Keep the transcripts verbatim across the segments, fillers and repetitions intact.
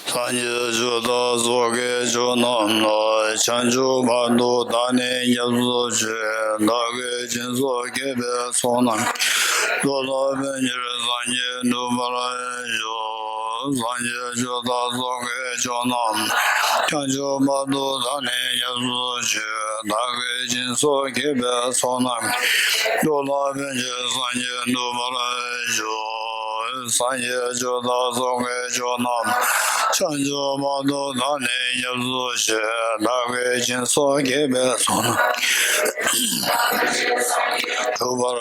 སངས་རྒྱས་ཆོས་བདག་སོགས་ཀྱི་མཆོག་རྣམས་ལ། བྱང་ཆུབ་བར་དུ་བདག་ནི་སྐྱབས་སུ་མཆི། བདག་གིས་སྦྱིན་སོགས་བགྱིས་པའི་ཚོགས་རྣམས་ཀྱིས། ཐོབ་ལ་ཕན་ཕྱིར་སངས་རྒྱས་འགྲུབ་པར་ཤོག། སངས་རྒྱས་ཆོས་བདག་སོགས་ཀྱི་མཆོག་རྣམས་ལ། བྱང་ཆུབ་བར་དུ་བདག་ནི་སྐྱབས་སུ་མཆི། བདག་གིས་སྦྱིན་སོགས་བགྱིས་པའི་ཚོགས་རྣམས་ཀྱིས། ཐོབ་ལ་ཕན་ཕྱིར་སངས་རྒྱས་འགྲུབ་པར་ཤོག། སངས་རྒྱས་ཆོས་བདག་སོགས་ཀྱི་མཆོག་རྣམས་ལ། བྱང་ཆུབ་བར་དུ་བདག་ནི་སྐྱབས་སུ་མཆི། བདག་གིས་སྦྱིན་སོགས་བགྱིས་པའི་ཚོགས་རྣམས་ཀྱིས། འགྲུབ་པར་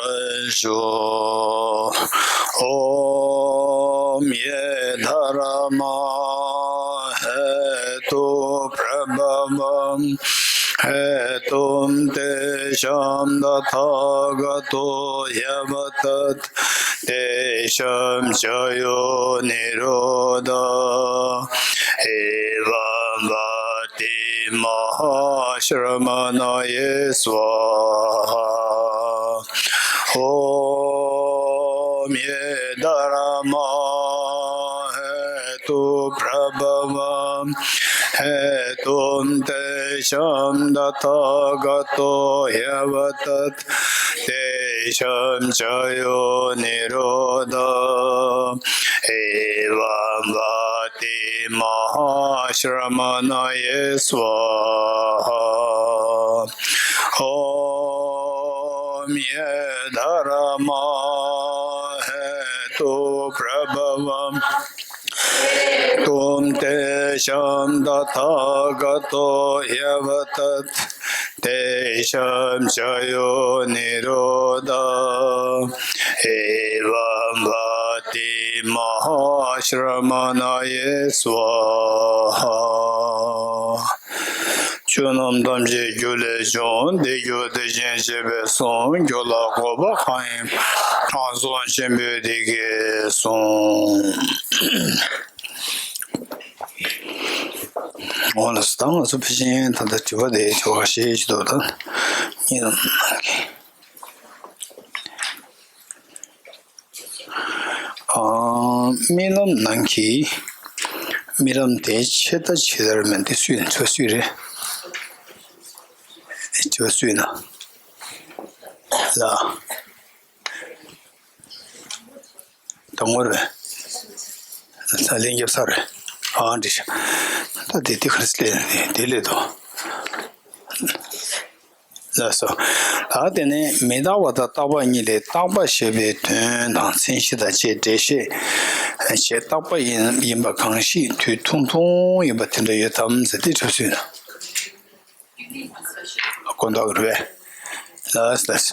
ཤོག། ॐ ये धर्मा हेतु प्रभवं हेतुं तेषां तथागतो ह्यवदत्। तेषां च यो निरोध एवं वाति महाश्रमणये स्वाहा। ॐ ये धर्मा हेतु प्रभवं हेतुं तेषां तथागतो ह्यवदत्। तेषां च यो निरोध एवं वाति महाश्रमणये स्वाहा। ॐ ये धर्मा हेतु प्रभवं हेतुं तेषां तथागतो ह्यवदत्। तेषां च यो निरोध एवं वाति महाश्रमणये स्वाहा। ཆོས་རྣམས་ཐམས་ཅད་རྒྱུ་ལས་བྱུང་། དེ་རྒྱུ་དེ་བཞིན་གཤེགས་པས་གསུངས། རྒྱུ་ལ་འགོད་པ་གང་ཡིན་པ། དྲང་སྲོང་ཆེན་པོས་འདི་སྐད་གསུངས། འོ་ལགས་སོ། ད་ང་ཚོ་ཕལ་ཆེར་ད་ལྟ་དྲི་བ་དེ་དྲི་བ་ཁ་ཤས་ཤིག་འདུག་ད་ཉིད་ནང་གི་ཨ། རྨི་ལམ་ནང་གི་རྨི་ལམ་དེ་ཆེ་ད་ཆེ་ད་རེད་མིན་དེ་སུས་ཚོད་སུས་རེད། ཚོད་སུས་ན་ལ། དང་པོ་རེད། ལྷན་རྒྱས་ས་རེད། ཨང་འདྲི་ཤ། ད་དེ་དེ་ག་རེ་ལས་དེ་ལས་དོ། ལགས་སོ། ད་དེ་ནས་མི་རྟག་པ་དང་རྟག་པ་གཉིས་ལས། རྟག་པ་ཞེས་པའི་དོན་དང་མཚན་གཞི་དང་བཅས་འགྲེལ་བཤད་བྱས། རྟག་པ་ཡིན་ཡིན་པ་གང་ཞིག་དུས་ཐུང་ཐུང་ཡིན་པ་དེ་འདྲ་ཡོད་དམ་ཟེར་ཏེ་དྲི་བ་ཞུས་ན། དགོངས་དག་རེད་པས། ལགས་ལགས།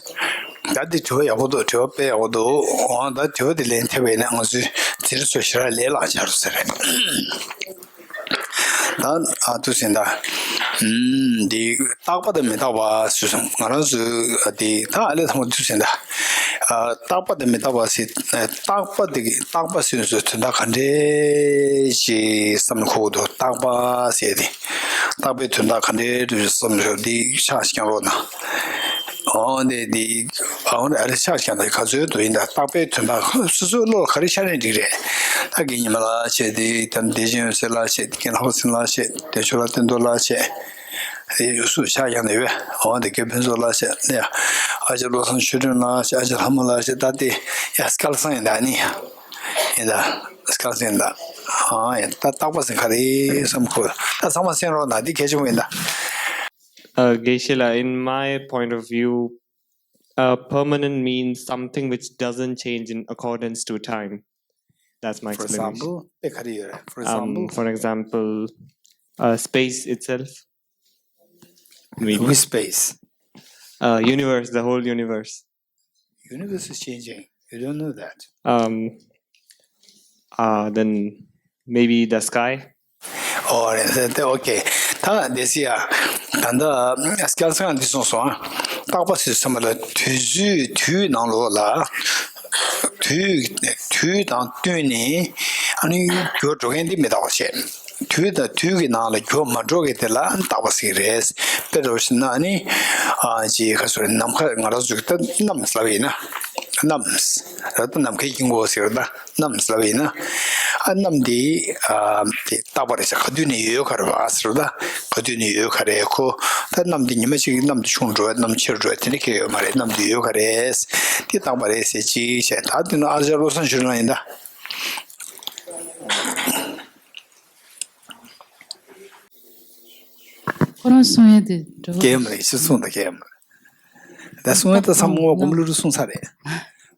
ད་འདི་དྲི་བ་ཡག་པོ་འདུག་དྲི་བ་དཔེ་ཡག་པོ་འདུག་འོ་ད་དྲི་བ་འདི་ལན་ཐེབས་པ་ཡིན་ན་ང་ཚོའི་འཛིན་གྲྭ་ཚོས་ཞེ་དྲག་ལས་སླ་ཆགས་འགྲོ་ས་རེད། ད་ཨ་ཐུགས་ཟིན་ད། ཨུམ། འདི་རྟག་པ་དང་མི་རྟག་པ་ཟེར་སོང་ང་རང་ཚོའི་འདི་ད་ཨ་ལས་ཐང་པ་ཐུགས་ཟིན་ད། ཨ་རྟག་པ་དང་མི་རྟག་པ་ཟེར་རྟག་པ་འདི་རྟག་པ་ཟེར་ཚོ་དོན་དག་ག་འདྲས་ཅིག་བསམ་ཁོག་འདུག་རྟག་པ་ཟེར་ཏེ། རྟག་པའི་དོན་དག་ག་འདྲས་འདུག་བསམ་ཚོ་འདི་ཕྱག་ཤེས་རོགས་གནང་། འོ་འདི་འདི་ཨ་འོ་འདི་ཨ་རེ་ཕྱག་ཤེས་ད་ག་ཚོད་འདུག་ཡིན་ད་རྟག་པའི་དོན་དག་སོ་སོའི་བློ་ལ་ག་རེ་ཤར་ནས་འགྲིག་རེད། ད་དགེ་བསྙེན་མ་ལགས་བྱས་ཏེ་ད་བདེ་ཆེན་འོད་ཟེར་ལགས་བྱས་ཏེ་རྒན་ལྷག་པ་ཚེ་ལགས་བྱས་ཏེ་ཆོས་ལ་བསྟན་རྡོར་ལགས་བྱས། དེ་ཡུལ་སུ་ཆ་ཡང་ནས་ཡོད། འོ་དེ་གའི་ཕུན་ཚོགས་ལགས་བྱས་ནས་ཨ་ཅག་བློ་བཟང་ཆོས་སྒྲོན་ལགས་བྱས་ཨ་ཅག་ལྷ་མོ་ལགས་བྱས་ད་དེ་ཡ་སྐལ་བཟང་ཡིན་ད་ནི་ཡིན་ད་སྐལ་བཟང་ཡིན་ད། ཨ་ཡ་ད་རྟག་པ་ཟེར་ག་རེ་བསམ་ཁོ་ད་ཚང་མ་གསན་རོགས་གནང་འདི་གལ་ཆེན་པོ་ཡིན་ད། Uh, Geishela, in my point of view, uh, permanent means something which doesn't change in accordance to time. That's my For explanation. Example, དཔེ་ག་རེ་ཡོད་རེད། For example, Um, for example, uh, space itself. Maybe. Which space? Uh, universe, the whole universe. Universe is changing. You don't know that. Um, uh, then maybe the sky. ཨོ་རེད་དེ་ཨོ་ཀེ། ད་དེ་སི་ཡ། ད་ལྟ་སྐལ་བཟང་འདི་གསུངས་སོང་ཨ། རྟག་པ་ཟེར་ཚང་མ་ལ་དུས་ཚོད་དུས་ནང་ལོགས་ལ། དུས་དུས་དང་བསྟུན་ནས་ཨ་ནི་འགྱུར་འགྲོ་མཁན་འདི་མི་རྟག་པ་བཤད། དུས་དང་དུས་ཀྱི་ནང་ལ་འགྱུར་མ་འགྲོ་མཁན་དེ་ལ་རྟག་པ་ཟེར་གྱི་རེད། དཔེ་འདྲ་བོ་ཞིག་ན་ཨ་ནི་ཨ་ཅི་ཁ་སོ་རེད་ནམ་མཁའ་ང་རང་ཚོ་གི་ད་གནམ་ཟེར་བ་ཡིན་ན་གནམ་ར་ད་ནམ་མཁའི་དཀྱིལ་འཁོར་ཟེར་བ་ད། གནམ་ཟེར་བ་ཡིན་ན། ཨ་གནམ་འདི་ཨ་དེ་རྟག་པ་རེད་ཟེར། ག་དུས་ནས་ཡོད་ག་རེད་བ་ཟེར་བ། ད་ག་དུས་ནས་ཡོད་ག་རེད། ཁོ་ད་གནམ་འདི་ཉི་མ་གཅིག་གནམ་འདི་ཆུང་འགྲོ་བ། གནམ་ཆེར་འགྲོ་བ་དེ་འདྲ་ཁེལ་ཡོད་མ་རེད། གནམ་འདི་ཡོད་ག་རེད། དེ་རྟག་པ་རེད་ཟེར་གཅིག་བྱས། ད་དེ་ནི་ཨ་ཅག་བློ་བཟང་ཆོས་སྒྲོན་ལགས་ཡིན་ད། ཁོ་རང་གསུང་ཡས་དེ་འགྲོ། སྐྱེལ་མ་རེད། ཕྱིར་གསུང་དང་སྐྱེལ་མ་རེད། ད་གསུང་ཡས་ད་བསམ་བློ་སྒོམ་ལུ་རུ་གསུང་ས་རེད།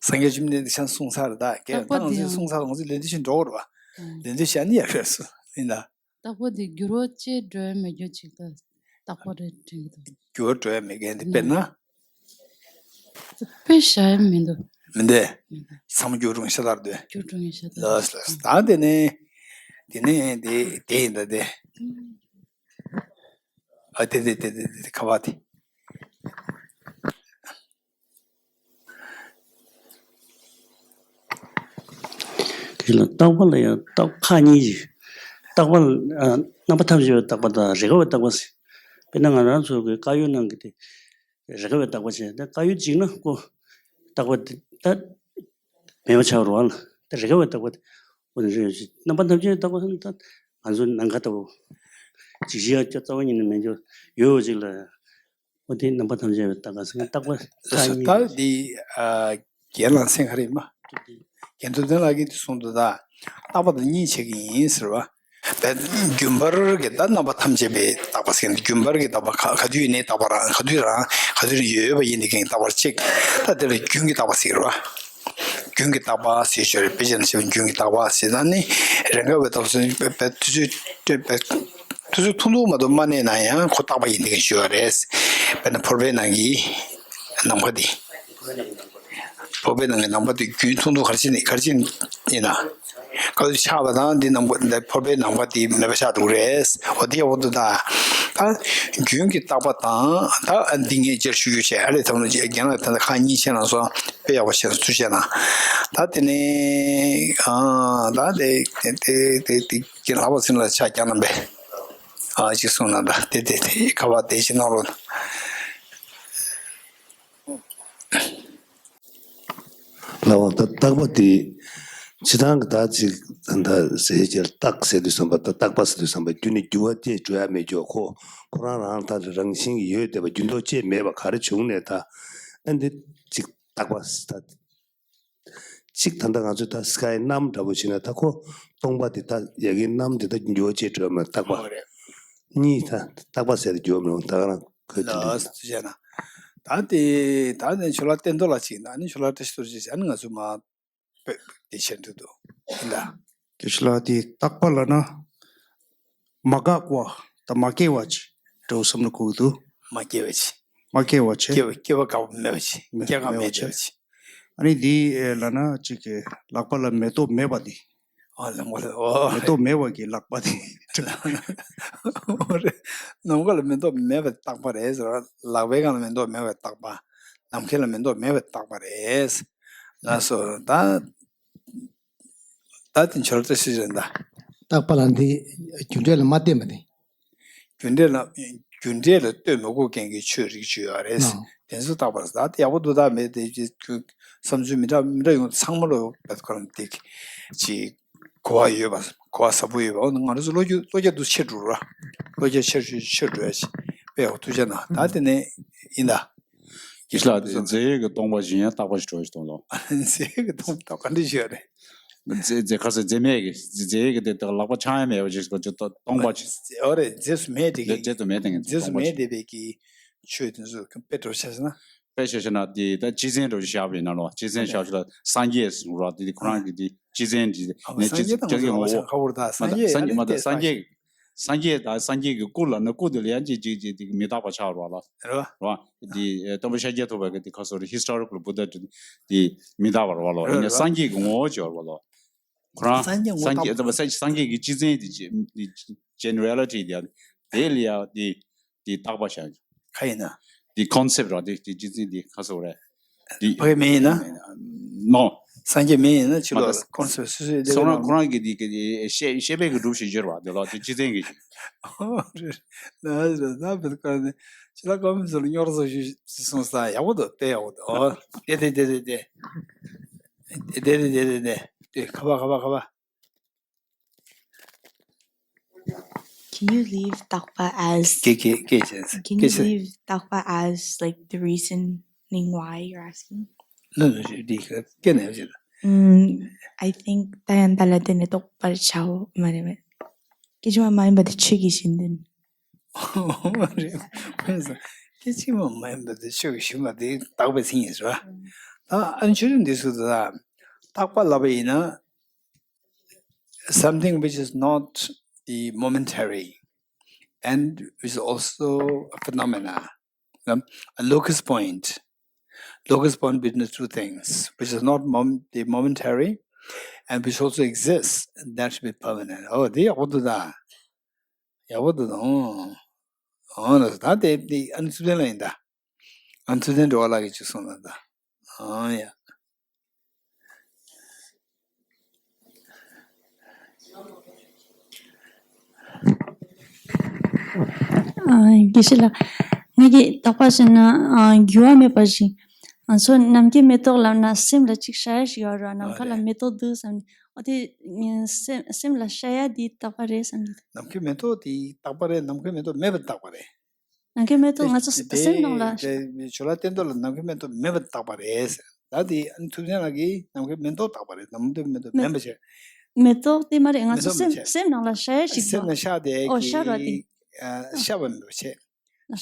སངས་རྒྱས་བཅོམ་ལྡན་འདས་ཀྱང་གསུང་ས་རེད། ད་སྐྱེལ་རྟག་པ་ད་ང་དེ་ཚོས་ཡང་གསུང་ས་རེད། ང་ཚོས་ལན་འདི་བཞིན་འགྲོ་དགོས་རེད་བ། ཨང་། ལན་འདི་བཞག་ནི་ཡག་རེད་སུ་ཡིན་ད། རྟག་པ་དེ་འགྱུར་བ་ཅིག་འགྲོ་ཡ་མེད་རྒྱུ་ཅིག་ད་རྟག་པ་རེད་དྲན་གྱི་འདུག་འགྱུར་བ་འགྲོ་ཡ་མེད་མཁན་དེ་དཔེར་ན། དཔེ་བཞག་ཡ་མི་འདུག་མི་འདུག་མི་འདུག་བསམ་འགྱུར་རུང་ཤ་སྟག་འདུག་འགྱུར་རུང་ཤ་སྟག་ལགས་ལགས། ད་དེ་ནས་དེ་ནས་དེ་དེ་ཡིན་ད་དེ། ཨ་དེ་དེ་དེ་དེ་དེ་ཁ་བ་དེ། དེ་ལ་རྟག་པ་ལ་ཡང་རྟག་ཁག་གཉིས་ཤིག་རྟག་པ་ལ་ཨ་རྣམ་པ་ཐམས་ཅད་པའི་རྟག་པ་དང་རེས་འགའ་བའི་རྟག་པ་ཟེར། དཔེར་ན་ང་རང་ཚོ་གི་བཀའ་ཡོད་ནང་གི་དེ་རེས་འགའ་བའི་རྟག་པ་བྱས། ད་བཀའ་ཡོད་གཅིག་ན་ཁོ་རྟག་པ་དེ་ད་མེད་པ་ཆགས་རོགས་ལ། ད་རེས་འགའ་བའི་རྟག་པ་དེ་ཁོ་ནི་རེ་ཡོད་ཅིག་རྣམ་པ་ཐམས་ཅད་པའི་རྟག་པ་ཟེར་ན་ད་ང་ཚོ་ནམ་མཁའ་ལྟ་བུ་ཅིག་ཤི་ཡ་ཅོ་རྩ་བ་ཉིད་ནས་མེད་འགྱོ་ཡོད་ཅིག་ལ། འོ་དེ་རྣམ་པ་ཐམས་ཅད་པའི་རྟག་པ་ཟེར་མཁན་རྟག་པ་ཁག་གཉིས་ད་རེད། འདི་ཨ་རྒན་ལགས་མཚན་ག་རེ་ཡིན་པ། རྒན་ཐུབ་བསྟན་ལགས་ཀྱིས་འདི་གསུངས་འདུག་ད་རྟག་པ་དང་གཉིས་ཕྱེ་གི་ཡིན་ཟེར་བ། བས་རྒྱུན་པར་གྱི་ད་རྣམ་པ་ཐམས་ཅད་པའི་རྟག་པ་ཟེར་མཁན་རྒྱུན་པར་གྱི་རྟག་པ་ག་ག་དུས་ཡིན་ནའི་རྟག་པ་རང་ག་དུས་རང་ག་དུས་ཡོད་པ་ཡིན་དེ་གན་རྟག་པ་གཅིག་ད་དེ་ལ་རྒྱུན་གྱི་རྟག་པ་ཟེར་བ། རྒྱུན་གྱི་རྟག་པ་ཟེར་ཞོར་དཔེ་ཆ་ནང་བཤད་པའི་རྒྱུན་གྱི་རྟག་པ་ཟེར་ན་ནི་རེས་འགའ་བའི་རྟག་པ་ཟེར་ན་དུས་ཚོད་དུས་ཚོད་ཐུང་ཐུང་མ་གཏོགས་མ་གནས་ན་ཡང་ཁོ་རྟག་པ་ཡིན་དེ་གན་ཞུ་བ་རེད། དཔེར་ན་ཕོར་པའི་ནང་གི་ནམ་མཁའ་འདི། ཕོར་པའི་ནང་གི་ནམ་མཁའ་འདི་རྒྱུན་ཐུང་ཐུང་ག་རེ་བྱས་ནས་ག་རེ་བྱས་ནས་ཡིན་ན། ག་ཚོད་ཆགས་པ་དང་འདི་ནམ་མཁའ་འདི་ཕོར་པའི་ནམ་མཁའ་འདི་མེད་པ་ཆགས་འགྲོ་གི་རེད། འོ་དེ་ཡག་པོ་འདུག་ད། ད་རྒྱུན་གྱི་རྟག་པ་དང་ད་འདི་ངས་རྗེས་ཞུ་རྒྱུ་བྱས། ཨ་ལས་ཐོག་ནས་རྒན་ལགས་ད་ལྟ་ཁག་གཉིས་བྱས་ན་སོང་། དཔེ་ཡག་པོ་བྱས་ཐུགས་རྗེ་གནང་། ད་དེ་ནས་ཨ་ད་དེ་དེ་དེ་དེ་རྒན་ལགས་པ་ཚུན་ལ་ཕྱག་རྒྱ་ནམ་པས་ཨ་ཅིག་གསུངས་ན་ད་དེ་དེ་དེ་ཁ་བ་དེ་ཅིག་གནང་རོགས་གནང་། ལགས་འོང་། ད་རྟག་པ་དེ་སྤྱིར་བཏང་གི་ད་ཅིག་ད་ཟེར་གྱི་རྟག་ཟེར་དུས་ཙམ་པ་ད་རྟག་པ་ཟེར་དུས་ཙམ་པ་རྒྱུ་ནི་འགྱུར་བ་སྐྱེ་འགྲོ་ཡ་མེད་ཀྱོ། ཁོ་ཁོ་རང་རང་ད་རང་བཞིན་གྱིས་ཡོད་བསྡད་པ་རྒྱུ་ལྡོག་ཅེས་མེད་པ་ག་རེ་བྱུང་ནས་ད་ཨ་འདི་ཅིག་རྟག་པ་ད་ཅིག་ད་ལྟ་ང་ཚོས་ད་སྐའི་གནམ་འདྲ་པོ་བྱས་ན་ད་ཁོ་སྟོང་པ་དེ་ད་ཡ་གི་གནམ་དེ་ད་འགྱུར་བ་སྐྱེ་འགྲོ་ཡ་མེད་རྟག་པ། ཨོ་རེད། གཉིས་ད་རྟག་པ་ཟེར་ཏེ་འགྱུར་བ་མེད་འོང་ད་ག་རང་ཁོས་དེ་འདྲ་ལགས་ཡིན་ད། ཟེར་བྱས་ན། ད་དེ་ད་ནི་ཆོས་ལ་བསྟན་རྡོ་ལ་ཅིག་ན་ནི་ཆོས་ལ་བཀྲ་ཤིས་རྡོ་རྗེ་ཟེར་ནི་ང་ཚོ་མ་དཔེ་དེ་བྱེད་འདུག་འདུག་ཡིན་ད། དེ་ཆོས་ལ་དེ་རྟག་པ་ལ་ན་མ་འགག་པ་དང་མ་སྐྱེ་བ་ཅིག་འདྲ་བོ་བསམ་ན་གོ་གི་འདུག་མ་སྐྱེ་བ་ཅིག་མ་སྐྱེ་བ་ཅིག་སྐྱེ་བ་སྐྱེ་བ་འགག་པ་མེད་པ་ཅིག་མེད་སྐྱེ་འགག་མེད་མེད་པ་ཅིག་ཨ་ནི་དེ་ལ་ན་ཅིག་གི་ལག་པ་ལ་མེ་ཏོག་མེད་པ་དེ། ཨ་ལག་པ་ལ་ཨོ། མེ་ཏོག་མེད་པ་གི་ལག་པ་དེ། ཨོ་རེད། ནམ་མཁའ་ལ་མེ་ཏོག་མེད་པའི་རྟག་པ་རེད་ཟེར་བ། ལག་པའི་སྒང་ལ་མེ་ཏོག་མེད་པའི་རྟག་པ། ནམ་མཁའ་ལ་མེ་ཏོག་མེད་པའི་རྟག་པ་རེད། ལགས་སོ། ད་ད་དེ་ཆོས་ལ་བཀྲ་ཤིས་རེད་ད། རྟག་པ་ལ་འདི་རྒྱུ་འབྲས་ལ་མ་བརྟེན་པ་དེ། རྒྱུ་འབྲས་ལ་རྒྱུ་འབྲས་ལ་ལྟོས་མི་དགོས་མཁན་གྱི་ཆོས་རིགས་ཅིག་ཡོད་རེད། ཨ། དེ་ཚོ་རྟག་པར་ད་དེ་ཡག་པོ་འདུག་ད་མེད་དེ་ཅི་བསམ་ཚུལ་མི་འདྲ་མི་འདྲ་ཡོང་ཚང་མ་ལོ་བད་ཁོ་རང་ཏིག་ཅིག་གོ་བ་ཡོད་པ་གོ་བ་ཟབ་པོ་ཡོད་པ། འོ་ན་ང་རང་ཚོ་བློ་རྒྱུ་བློ་རྒྱ་འདུ་ཆེ་འགྲོ་ར། བློ་རྒྱ་ཆེར་ཆེར་ཆེར་འགྲོ་ཡ་ཅིག་དཔེ་ཡག་པོ་ཐུགས་རྗེ་གནང་། ད་དེ་ནས་ཡིན་ད། ཡིན་ལ་རྫས་ཡོད་ཀྱི་སྟོང་པ་བཞིན་ཡང་རྟག་པ་ཞིག་འགྲོ་ཞིག་གཏོང་ལོ། རྫས་ཡོད་ཀྱི་སྟོང་པ་ག་འདྲ་ཞིག་ཡོད་རེད། རྫས་རྫས་ཁ་སང་རྫས་མེད་ཀྱི་རྫས་ཀྱི་དེ་དག་ལག་པ་འཆང་ཡ་མེད་པ་ཞིག་གོ་ཅི་སྟོང་པ་ཞིག་འོ་རེད། རྫས་སུ་མེད་དེ་གི་རྫས་སུ་མེད་དེ་གི་རྫས་སུ་མེད་དེ་བས་ཀྱི་ཆོས་དེ་ཚོ་དཔེ་འགྲོ་ཆ་ཟེར་ན། དཔེ་བཤད་ཤེ་ན་དེ་ད་སྤྱི་མཚན་འགྲོ་ཞིག་བཞག་པ་ཡིན་ན་ལོ། སྤྱི་མཚན་བཞག་ཞིག་ལ་སངས་རྒྱས་གསུང་ར་དེ་དེ་ཁོ་རང་གི་དེ་སྤྱི་མཚན་དེ་ནས་སངས་རྒྱས་དང་སྤྱི་ཚོགས་ལ་ཆང་ཁ་བོར་ད་སངས་རྒྱས་སངས་རྒྱས་མ་ད་སངས་རྒྱས། སངས་རྒྱས་དང་སངས་རྒྱས་ཀྱི་སྐུ་ལ་ནི་སྐུ་དེ་ལ་ཡང་ཅིག་ཅིག་ཅིག་མི་རྟག་པ་ཆགས་རོགས་ལ། རེད་བ། རེད་བ། དེ་སྟོན་པ་ཤཱཀྱ་ཐུབ་པ་གི་དེ་ཁ་སོ་རེ་ཧི་སི་ཊོ་རི་ཀལ་བུ་དྷ་དེ་མི་རྟག་པ་རེད་བ་ལོ། རེད་ཡིན་ན་རེད། སངས་རྒྱས་ཀྱི་ངོ་བོ་ཅིག་ཡོད་རེད་བ་ལོ། ཁོ་རང་སངས་རྒྱས་ངོ་སངས་རྒྱས་བོ་སྟོན་པ་སངས་རྒྱས་ཀྱི་སྤྱི་མཚན་དེ་ཅི་དེ་ཇེ་ནེ་རལ་ཊི་དེ་དེ་ལ་ཡང་དེ་དེ་རྟག་པ་བཞག་ག་ཡིན་ན། དེ་ཀོན་སེབ་ར་དེ་དེ་སྤྱི་མཚན་དེ་ཁ་སོ་རེད། འདི་ཕ་གི་མི་ཡིན་ན། ནོ། སངས་རྒྱས་མི་ཡིན་ན་ཕྱི་ལོགས་ལ་ཁོང་ཚོས་སུ་སུ་དེ་ཁོ་རང་ཁོ་རང་གི་འདི་གི་ཤེས་ཤེས་པའི་གི་སྒྲུབ་བྱེད་སྦྱོར་བ་དེ་ལ་དེ་སྤྱི་མཚན་གི་ཞིག་ད་བེད་ཀར་ནི་ཕྱི་ལ་ཀོ་མི་ཚོ་ལ་རྙོག་བཟོ་ཞུ་སོང་ས་ཡག་པོ་འདུག་དཔེ་ཡག་པོ་འདུག་ཨོ་དེ་དེ་དེ་དེ་དེ་དེ་དེ་དེ་དེ་ཁ་བ་ཁ་བ་ཁ་བ། Can you leave རྟག་པ as སྐད་སྐད་སྐད་བྱས། Can you leave རྟག་པ as like the reasoning why you're asking? No, no, འདི་སྐད་ནས་བྱེད། Mm, I think ད་ཡང་ད་ལ་དེ་ནས་རྟོགས་པར་བྱའོ། མ་རེད་མ་རེད། སྐད་ཅིག་མ་མ་ཡིན་པ་དེ་ཆོས་ཀྱི་གཞི་འདུན། མ་རེད། དཔེར་ན་སྐད་ཅིག་མ་མ་ཡིན་པ་དེ་ཆོས་ཀྱི་གཞི་མ་དེ་རྟག་པའི་མཚན་ཉིད་རེད་བ། ད་ཨ་ནི་ཆོས་རིག་འདི་སུ་ད་རྟག་པ་ལབ་པ་ཡིན་ན། Something which is not the momentary and which is also a phenomena, um, a locus point, locus point between the two things, which is not mom- the momentary and which also exists, that should be permanent. Oh, དེ་ཡག་པོ་འདུག་ད། ཡག་པོ་འདུག་ད། ཨོ། ཨོ་ན་ད་དེ་དེ་ཨ་ནི་ཚུལ་ལྡན་ལ་ཡིན་ད། ཨ་ནི་ཚུལ་ལྡན་འགྲོ་བ་ལགས་ཀྱིས་ཅིག་གསུངས་ལ་ད། ཨོ་ཡ། དགེ་བཤེས་ལགས། ངེད་ཀྱིས་རྟག་པར་བཤད་ན་འགྱུར་བ་མེད་པ་ཞིག་ང་ཚོ་ནམ་མཁའི་མེ་ཏོག་ལབ་ན་སེམས་ལ་ཅིག་ཤར་ཡ་ཞིག་ཡོད་རེད། ནམ་མཁའ་ལ་མེ་ཏོག་འདུག་བསམ་ནས་ཨོ་དེ་སེམས་སེམས་ལ་ཤར་ཡ་དེ་རྟག་པ་རེད་བསམ་གྱི་འདུག་ནམ་མཁའི་མེ་ཏོག་དེ་རྟག་པ་རེད། ནམ་མཁའི་མེ་ཏོག་མེད་པ་རྟག་པ་རེད། ནམ་མཁའི་མེ་ཏོག་ང་ཚོ་སེམས་ནང་ལ། དེ་ཇོ་ལགས་བསྟན་རྡོར་ལ་ནམ་མཁའི་མེ་ཏོག་མེད་པ་རྟག་པ་རེད་ཟེར། ད་དེ་ཨ་ནི་ཐུབ་བསྟན་ལགས་ཀྱིས་ནམ་མཁའི་མེ་ཏོག་རྟག་པ་རེད། ནམ་མཁའི་མེ་ཏོག་མེད་པ་བྱས། མེ་ཏོག་དེ་མ་རེད། ང་ཚོ་སེམས་སེམས་ནང་ལ་ཤར་ཡ་ཞིག་འདུག་སེམས་ནང་ཤར་དེ་ཨོ་ཤར་བ་དེ། ཤར་བ་མེད་པ་བྱས།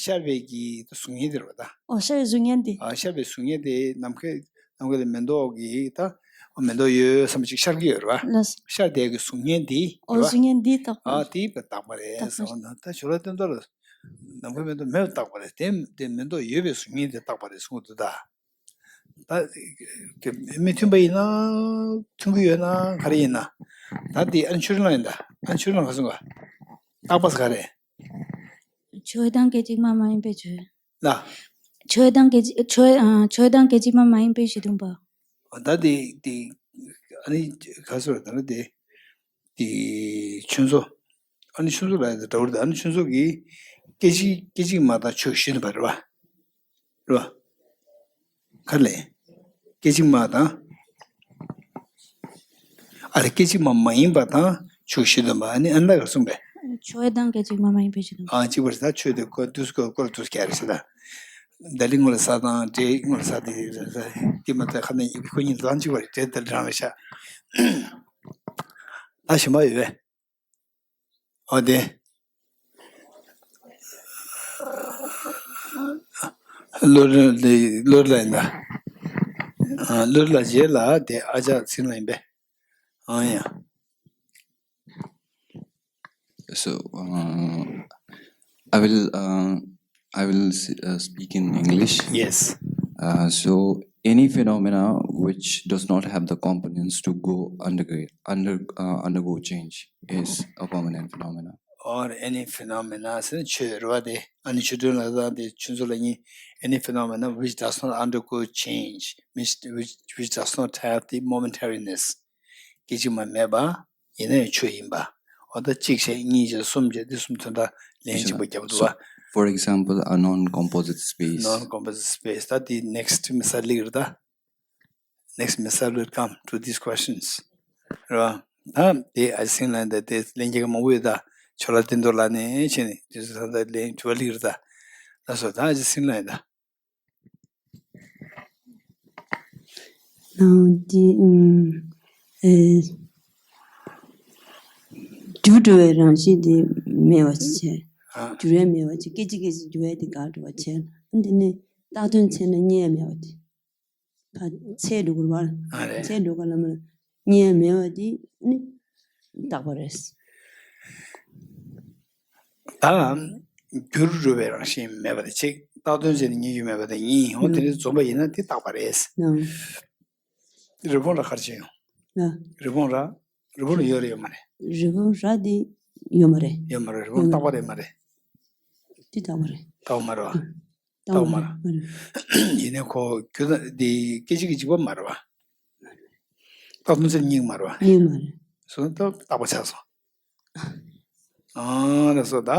ཤར་བའི་གི་གཟུགས་བརྙན་དེ་རེད་པ་ད། ཨོ་ཤར་བའི་གཟུགས་བརྙན་དེ། ཨ་ཤར་བའི་གཟུགས་བརྙན་དེ་ནམ་མཁའི་ནམ་མཁའ་ལ་མེ་ཏོག་གི་ད་མེ་ཏོག་ཡོད་བསམ་ཅིག་ཤར་གྱི་ཡོད་རེད་པ། ལགས། ཤར་དེ་གི་གཟུགས་བརྙན་དེ་ཨོ་རེད་པ། གཟུགས་བརྙན་དེ་རྟག་པ། ཨ་དེ་རྟག་པ་རེད་ཟེར་བ་ན། ད་ཇོ་ལགས་བསྟན་རྡོར་ལ་ནམ་མཁའི་མེ་ཏོག་མེད་པ་རྟག་པ་རེད། དེ་དེ་མེ་ཏོག་ཡོད་པའི་གཟུགས་བརྙན་དེ་རྟག་པ་རེད་གསུངས་འདུག་ད། ད་དེ་མི་མཐུན་པ་ཡིན་ན་མཐུན་གྱི་ཡོད་ན་ག་རེ་ཡིན་ན། ད་དེ་ཨ་ནི་ཆོས་སྒྲོན་ལགས་ཡིན་ད། ཨ་ནི་ཆོས་སྒྲོན་ལགས་ག་གསུང་ག་རྟག་པ་ཟེར་ག་རེ། ཆོས་དང་སྐད་ཅིག་མ་མ་ཡིན་པའི་ཆོས། ལ། ཆོས་དང་སྐད་ཅིག་ཆོས་ཨ་ཆོས་དང་སྐད་ཅིག་མ་མ་ཡིན་པའི་གཞི་མཐུན་པ། ད་དེ་དེ་ཨ་ནི་ག་ཟེར་ད་ནི་དེ་དེ་ཆུ་མཚོ། ཨ་ནི་ཆུ་མཚོ་ལ་ཡང་འདྲ་བོ་རེད། ཨ་ནི་ཆུ་མཚོ་གི་སྐད་ཅིག་སྐད་ཅིག་མ་དང་ཆོས་གཞི་མཐུན་པ་རེད་པ། རེད་པ། ག་རེ་ལབ། སྐད་ཅིག་མ་དང་། ཨ་རེ་སྐད་ཅིག་མ་མ་ཡིན་པ་དང་ཆོས་གཞི་མཐུན་པ། ཨ་ནི་ཨ་ནི་ད་ག་རེ་གསུངས་པས། ཆོས་དང་སྐད་ཅིག་མ་མ་ཡིན་པའི་གཞི་མཐུན་པ། ཨ་གཅིག་པ་རེད། ད་ཆོས་དེ་ཀོ་དུས་ཀོ་ཀོ་ལ་དུས་ཀྱ་རེད་ཟེར་ད། ད་ལི་ངོ་ལ་ས་དང་འབྲས་ངོ་ལ་ས་དེ་རེད་ཟེར། དེ་མ་ད་ཁ་ནས་ཁོ་གཉིས་དང་གཅིག་པ་རེད། འབྲས་དེ་རང་རེད་ཤག་ད་གཞན་པ་ཡོད་པས། ཨོ་དེ། བློ་བློ་ལ་ཡིན་ད། བློ་ལ་རྗེས་ལ་དེ་ཨ་ཅག་ཚིག་ལ་ཡིན་པས། ཨང་ཡ། So, uh, I will uh, I will s- uh, speak in English. Yes. Uh, so, any phenomena which does not have the components to go under under uh, undergo change is a permanent phenomena. Or any phenomena ཟེར་ན་ཆོས་རེད་པ། དེ་ཨ་ནི་ཆོས་སྒྲོན་ལགས་དང་དེ་ཆུ་མཚོ་ལགས་གཉིས། Any phenomena which does not undergo change, which which which does not have the momentariness. སྐད་ཅིག་མ་མེད་པ། ཡིན་ན་ཡང་ཆོས་ཡིན་པ། འོ་ད་གཅིག་བྱས་གཉིས་བྱས་གསུམ་བྱས་དེ་གསུམ་དོན་དག་ལན་གཅིག་པ་རྒྱབ་འདུག་པ། For example, a non-composite space. Non-composite space. ད་དེ་next missile ལིག་རེད་ད། Next missile will come to these questions. རེད་པ། ད་དེ་ཨ་ཅེ་སིང་ལ་ཡིན་ད། དེ་ལན་རྒྱག་མང་པོ་ཡོད་ད། ཇོ་ལགས་བསྟན་རྡོར་ལགས་ནས་བྱས་ནས་དེ་ཚོ་ད་ལན་དྲི་བ་ལིག་རེད་ད། ལགས་སོ། ད་ཨ་ཅེ་སིང་ལ་ཡིན་ད། ནང་དེ་ཨེ་རྒྱུ་འགྲོ་བའི་རང་བཞིན་དེ་མེད་པ་ཅིག་བྱས། ཨ། འགྱུར་བ་མེད་པ་ཅིག་སྐད་ཅིག་སྐད་ཅིག་འགྱུར་བ་དེ་འགག་འགྲོ་བ་བྱས། ཨ་འདི་ནས་རྟག་དོན་ཚེ་ན་རྙེད་མེད་པ་དེ། ཕར་ཚེ་འགྲོ་དགོས་པར། ཨ་རེད། ཚེ་འགྲོ་ག་ལ་མ་རྙེད་མེད་པ་དེ་ནི་རྟག་པ་རེད། ད་འགྱུར་འགྲོ་བའི་རང་བཞིན་མེད་པ་དེ་གཅིག་རྟག་དོན་ཅན་ནི་རྙེད་རྒྱུ་མེད་པ་དེ་གཉིས། འོ་དེ་འདྲ་འཛོམས་པ་ཡིན་ན་དེ་རྟག་པ་རེད། ཨང་། རི་བོང་རྭ་ག་རེ་བྱས་ཡོང་། ཨ། རི་བོང་རྭ། རི་བོང་རྭ་ཡོད་རེད་ཡོད་མ་རེད། རི་བོང་རྭ་དེ་ཡོད་མ་རེད། ཡོད་མ་རེད། རི་བོང་རྟག་པ་རེད་མ་རེད། དེ་རྟག་པ་རེད། རྟག་པ་མ་རེད་པ། ཨ། རྟག་པ་མ་རེད། ཡིན་ནའི་ཁོ་རྒྱུ་དང་དེ་སྐད་ཅིག་གི་འཇིག་པ་མ་རེད་པ། རྟག་དོན་ཚེ་རྙེད་མ་རེད་པ། རྙེད་མ་རེད། སོང་ཙང་རྟག་པ་ཆགས་སོང་། ཨ་ལགས་སོ། ད་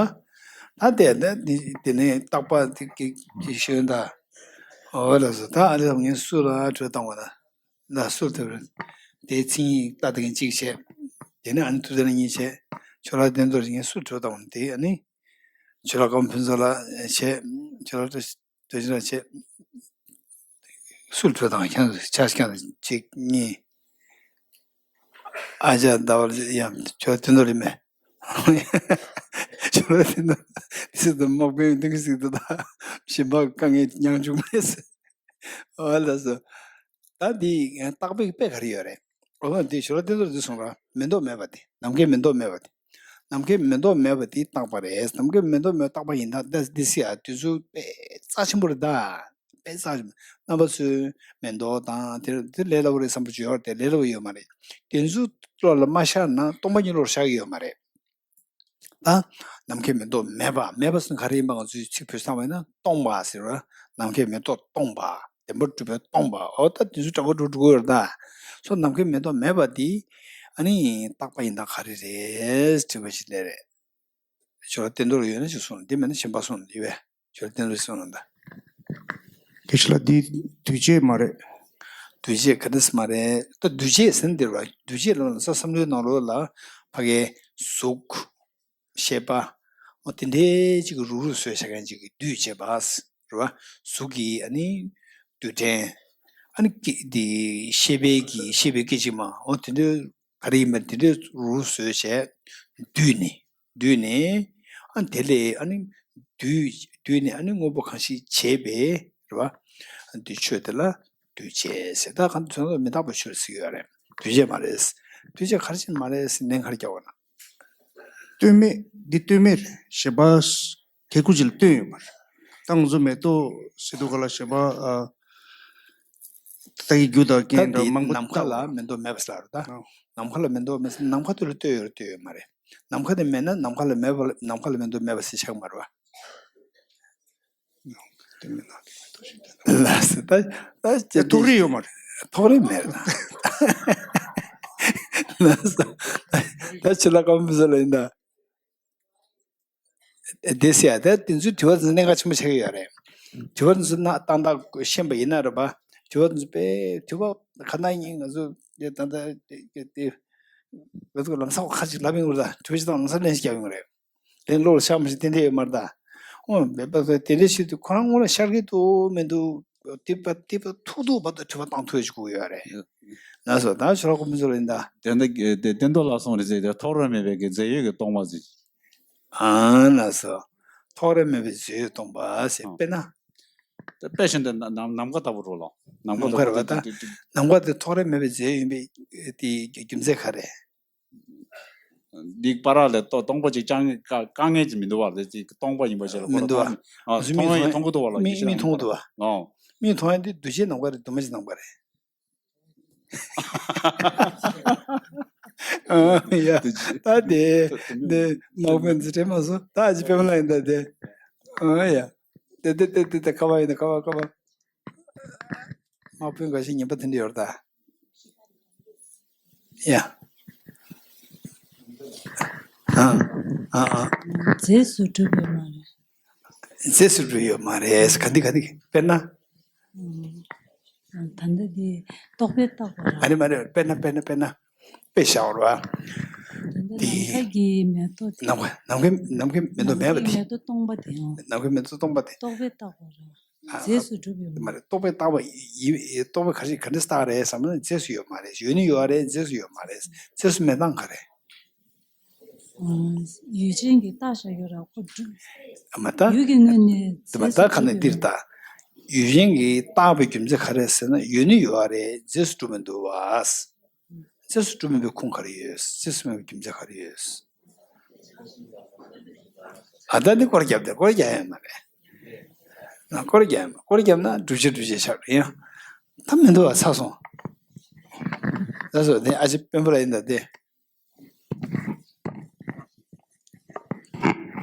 ད་དེ་ནས་དེ་དེ་ནས་རྟག་པ་དེ་གི་གི་ཤོད་ད། ཨོ་ལགས་སོ། ད་ཨ་ལས་ངས་སུ་ལ་གྲོས་བཏང་བ་ད། ལ་སུ་ཐུབ་རེད། དེའི་མཚན་ཉིད་ལྟ་དེ་གིན་གཅིག་བྱས། དེ་ནས་ཨ་ནི་ཐུབ་ཚེ་ན་གཉིས་བྱས། ཇོ་ལགས་བསྟན་རྡོར་ངས་སུ་བྲོས་བཏང་བ་དེ། ཨ་ནི་ཇོ་ལགས་ཀརྨ་ཕུན་ཚོགས་ལགས་བྱས། ཇོ་ལགས་བཀྲ་བཀྲ་ཤིས་ལགས་བྱས། སུ་བྲོས་བཏང་། ཁྱེད་ཆ་ཁྱེད་གཅིག་གཉིས། ཨ་ཅག་ཟླ་བ་ཡང་ཇོ་ལགས་བསྟན་རྡོར་རེད་མེད། ཇོ་ལགས་བསྟན་རྡོར་སྲིད་དུ་དམག་དཔོན་ཏིང་སྲིད་དུ་དང་གཞན་པ་དཀའ་ངལ་མྱངས་བྱུང་མེད་ཟེར། ཨོ་ལགས་སོ། ད་འདི་རྟག་པའི་དཔེ་ག་རེ་ཡོད་རེད། ཨོ་འདི་ཇོ་ལགས་བསྟན་རྡོར་འདི་གསུངས་ར། མེ་ཏོག་མེད་པ་དེ། ནམ་མཁའི་མེ་ཏོག་མེད་པ་དེ། ནམ་མཁའི་མེ་ཏོག་མེད་པ་དེ་རྟག་པ་རེད། ནམ་མཁའི་མེ་ཏོག་མེད་པ་རྟག་པ་ཡིན་ད། ད་འདི་སྲིད་ཨ་དུས་ཚོད་དཔེ་རྩ་ཆེན་པོ་རེད་ད། དཔེ་རྩ་ཆེན་པོ། རྣམ་པ་ཚོས་མེ་ཏོག་དང་དེ་དེ་ལས་སླ་པོ་རེད་བསམ་པ་བརྗོད་ཡོད་རེད་དེ། ལས་སླ་པོ་ཡོད་མ་རེད། དེ་ཚོ་བློ་ལ་མ་ཤར་ན་སྟོང་པ་ཉིད་བློར་ཤར་གྱི་ཡོད་མ་རེད། ད་ནམ་མཁའི་མེ་ཏོག་མེད་པ། མེད་པ་ཟེར་ན་ག་རེ་ཡིན་པ་ང་ཚོས་ཚིག་བེད་སྤྱོད་བཏང་བ་ཡིན་ན་སྟོང་པ་ཟེར་བ། ནམ་མཁའི་མེ་ཏོག་སྟོང་པ། བདེན་པར་གྲུབ་པས་སྟོང་པ། འོ་ད་དེ་ཚོ་འདྲ་པོ་འགྲོ་འགྲོ་གི་ཡོད་རེད་ད། སོ་ནམ་མཁའི་མེ་ཏོག་མེད་པ་འདི་ཨ་ནི་རྟག་པ་ཡིན་ན་ག་རེ་རེད་དྲི་བ་ཞིག་སླེབས་རེད། ཇོ་ལགས་བསྟན་རྡོར་ཡོད་ན་ཅིག་གསུངས། འདི་མེད་ན་གཞན་པ་གསུངས་ཡོད་པས། ཇོ་ལགས་བསྟན་རྡོར་གསུངས་ན་ད། དེ་ཤི་ལ་འདི་འདུས་བྱས་མ་རེད། འདུས་བྱས་ག་འདྲ་སེ་མ་རེད། ད་འདུས་བྱས་ཟེར་ན་འདི་རེད་བ། འདུས་བྱས་ལ་ལ་ས་བསམ་བློའི་ནང་ལོགས་ལ་ཕ་གའི་གཟུགས། ཤེས་པ། འོ་དེ་འདྲའི་ཅིག་གི་རུག་རུག་བཟོས་བྱ་མཁན་ཅིག་གི་འདུས་བྱས་པ་རེད་བ། གཟུགས་ཀྱི་ཨ་ནི་རྡུལ་ཕྲན། ཨ་ནི་སྐད་འདི་ཤེས་པའི་གི་ཤེས་པའི་སྐད་ཅིག་མ། འོ་དེ་འདྲའི་ག་རེ་ཡིན་པ་དེ་འདྲའི་རུག་རུག་བཟོས་བྱས་བསྡུས་ནས། བསྡུས་ནས། ཨ་དེ་ལས་ཨ་ནི་བསྡུས་བསྡུས་ནས་ཨ་ནི་དངོས་པོ་གང་ཞིག་བྱས་པས་རེད་བ། འདི་ཆོས་དེ་ལ་འདུས་བྱས་ཟེར། ད་གང་དུ་མི་རྟག་པའི་ཆོས་ཟེར་གྱི་ཡོད་རེད། འདུས་བྱས་མ་རེད། འདུས་བྱས་ག་རེ་བྱས་མ་རེད་ཟེར་ནས་ག་རེ་རྒྱག་དགོས་ན། ལྟོས་མེད། འདི་ལྟོས་མེད་རེད། ཞེས་པ་གེ་ཁུ་ཅིག་ལ་ལྟོས་ཡོད་མ་རེད། ད་ང་ཚོ་མེ་ཏོག་ཟེར་དུས་ག་ལ་ཞེས་པ་ཨ། ད་གི་རྒྱུ་དང་རྐྱེན་འདྲ་མང་པོ་ནམ་མཁའ་ལ་མེ་ཏོག་མེད་པ་ཟེར་རེད་ད། ནམ་མཁའ་ལ་མེ་ཏོག་མེད་ཟེར། ནམ་མཁའ་དེ་ལ་ལྟོས་ཡོད་རེད་ལྟོས་ཡོད་མ་རེད། ནམ་མཁའ་དེ་མེད་ན་ནམ་མཁའ་ལ་མེད་པ་ནམ་མཁའ་ལ་མེ་ཏོག་མེད་པ་ཟེར་ཆགས་མ་རེད་བ། ལགས་སོ། ད་ད་ཅི་ཐོགས་རེག་ཡོད་མ་རེད། ཐོགས་རེག་མེད་རེད་ད། ལགས་སོ། ད་ཕྱི་ལ་ཀརྨ་ཕུན་ཚོགས་ལགས་ཡིན་ད། དེ་ཟེར་ཡ་ད་དེ་ཚོའི་དྲི་བ་དེ་ཚོ་གནད་འགག་ཆེན་པོ་ཆགས་ཀྱི་ཡོད་རེད། དྲི་བ་དེ་ཚོ་ན་ཏག་ཏག་ཤེས་པ་ཡིན་ན་རེད་པ། དྲི་བ་དེ་ཚོ་དཔེ་དྲི་བ་ག་ན་ཡིན་ང་ཚོ་དེ་ད་ད་དེ་དེ་ང་ཚོ་ལམ་སང་ཁ་ཅིག་ལབ་ཡོང་རེད་ད། དྲི་བ་ཞིག་དང་ལམ་སང་ལན་ཞིག་རྒྱག་ཡོང་རེད། དེ་བློ་ལ་ཤར་མ་ཤར་ཏན་ཏན་ཡོད་མ་རེད་ད། འོ་མེད་པ་དེ་འདྲ་ཞིག་ཏུ་ཁོ་རང་ངོ་ལ་ཤར་གི་འདུག་མི་འདུག་དེ་པ་དེ་པ་ཐུག་ཐུག་བར་དུ་དྲི་བ་བཏང་ཐུབ་ཡ་ཞིག་དགོས་ཡོད་རེད། ལགས་སོ། ད་ཆོས་ལ་ཀརྨ་ཕུན་ཚོགས་ལགས་ཡིན་ད། དེ་འདྲ་དེ་བསྟན་རྡོར་ལགས་གསུངས་རེད་ཟེར་དེ་ཐོགས་རེག་མེད་པའི་གི་རྫས་ཡོད་ཀྱི་སྟོང་པ་ཟེར། ཨ་ལགས་སོ། ཐོགས་རེག་མེད་པའི་རྫས་ཡོད་སྟོང་པ་ཟེར། དཔེར་ན། དཔེ་བཞིན་དུ་ནམ་ནམ་མཁའ་ལྟ་བུ་རེད་ལ། ནམ་མཁའ་ལྟ་བུ་རེད་པ་ད། ནམ་མཁའ་དེ་ཐོགས་རེག་མེད་པའི་རྫས་ཡིན་པའི་དེའི་རྒྱུ་མཚན་ག་རེ། འདི་བར་ལ་ལྟོ་སྟོང་པ་ཅིག་ཅང་དཀའ་ངལ་ཅིག་མི་འདུག་བ། དེ་ཅིག་སྟོང་པ་ཡིན་པ་ཞིག་ལ་ཁོ་མི་འདུག་བ། མཐོང་ཡིན་མཐོང་གི་འདུག་བ་ལ། མི་མི་མཐོང་གི་འདུག་བ། མི་མཐོང་ཡ་དེ་འདུས་བྱས་ནམ་མཁའ་རེད། འདུས་མ་བྱས་ནམ་མཁའ་རེད། ཨ་ཡ། ད་དེ་དེ་དམག་དཔོན་འཛིན་གྲྭ་མ་སོང་། ད་ཨ་ཅེ་པད་མ་ལགས་ཡིན་ད་དེ། ཨ་ཡ། དེ་དེ་དེ་དེ་དེ་ཁ་བ་ཡིན་ད། ཁ་བ་ཁ་བ། དམག་དཔོན་འགའ་ཞིག་ངན་པ་དེ་འདྲ་ཡོད་རེད་ད། ཡ། ཨ་ཨ་ཨ། རྫས་སུ་གྲུབ་ཡོད་མ་རེད། རྫས་སུ་གྲུབ་ཡོད་མ་རེད། ག་འདི་ག་འདི་དཔེར་ན། ཨ་ད་ལྟ་འདི་རྟོག་པས་བཏགས་པ་ར། མ་རེད་མ་རེད། དཔེར་ན་དཔེར་ན་དཔེར་ན། དཔེ་བཞག་རོགས། ད་ལྟ་དེ་ནམ་མཁའ་གི་མེ་ཏོག་དེ། ནམ་མཁའ་ནམ་མཁའི་ནམ་མཁའི་མེ་ཏོག་མེད་པ་དེ། ནམ་མཁའི་མེ་ཏོག་སྟོང་པ་དེ་ཡང་། ནམ་མཁའི་མེ་ཏོག་སྟོང་པ་དེ། རྟོག་པས་བཏགས་པ་ར། ཨ་རྫས་སུ་གྲུབ་ཡོད་མ་མ་རེད། རྟོག་པས་བཏགས་པ་ཡིན། རྟོག་པས་ག་རེ་ག་འདྲ་བཏགས་རེད་བསམ་ན་རྫས་སུ་ཡོད་མ་རེད། ཡོད་ནི་ཡོད་རེད། རྫས་སུ་ཡོད་མ་རེད། རྫས་སུ་མེད་སྟངས་ག་རེ། ཡུལ་ཅན་གྱིས་བཏགས་བཞག་ཡོད་ར་ཁོ་གྲུབ། མ་ད། ཡུལ་གྱི་ངོས་ནས་མ་རྫས་ད་སུ་ཁ་ནས་གྲུབ་འདིར་ཡོད་ད། ཡུལ་ཅན་གྱིས་བཏགས་པའི་རྒྱུ་མཚན་ག་རེ་ཟེར་ན་ཡོད་ནི་ཡོད་རེད། རྫས་སུ་གྲུབ་མི་འདུག་བ། རྫས་སུ་གྲུབ་མིན་པའི་ཁུངས་ག་རེ་ཡོད། རྫས་སུ་མེད་པའི་རྒྱུ་མཚན་ག་རེ་ཡོད། ཨ་ད་འདི་སྐོར་རྒྱབ་དེ་སྐོར་རྒྱག་ཡ་མ་རེད། ན་སྐོར་རྒྱབ་ཡ་མ་སྐོར་རྒྱབ་ན་སྒྲུབ་བྱེད་སྒྲུབ་བྱེད་ཆགས་རེད་ཡ། ད་མི་འདུག་བ་ཚར་སོང་། ད་སོ་དེ་ཨ་ཅེ་དཔོན་པོ་ལ་ཡིན་ད་དེ།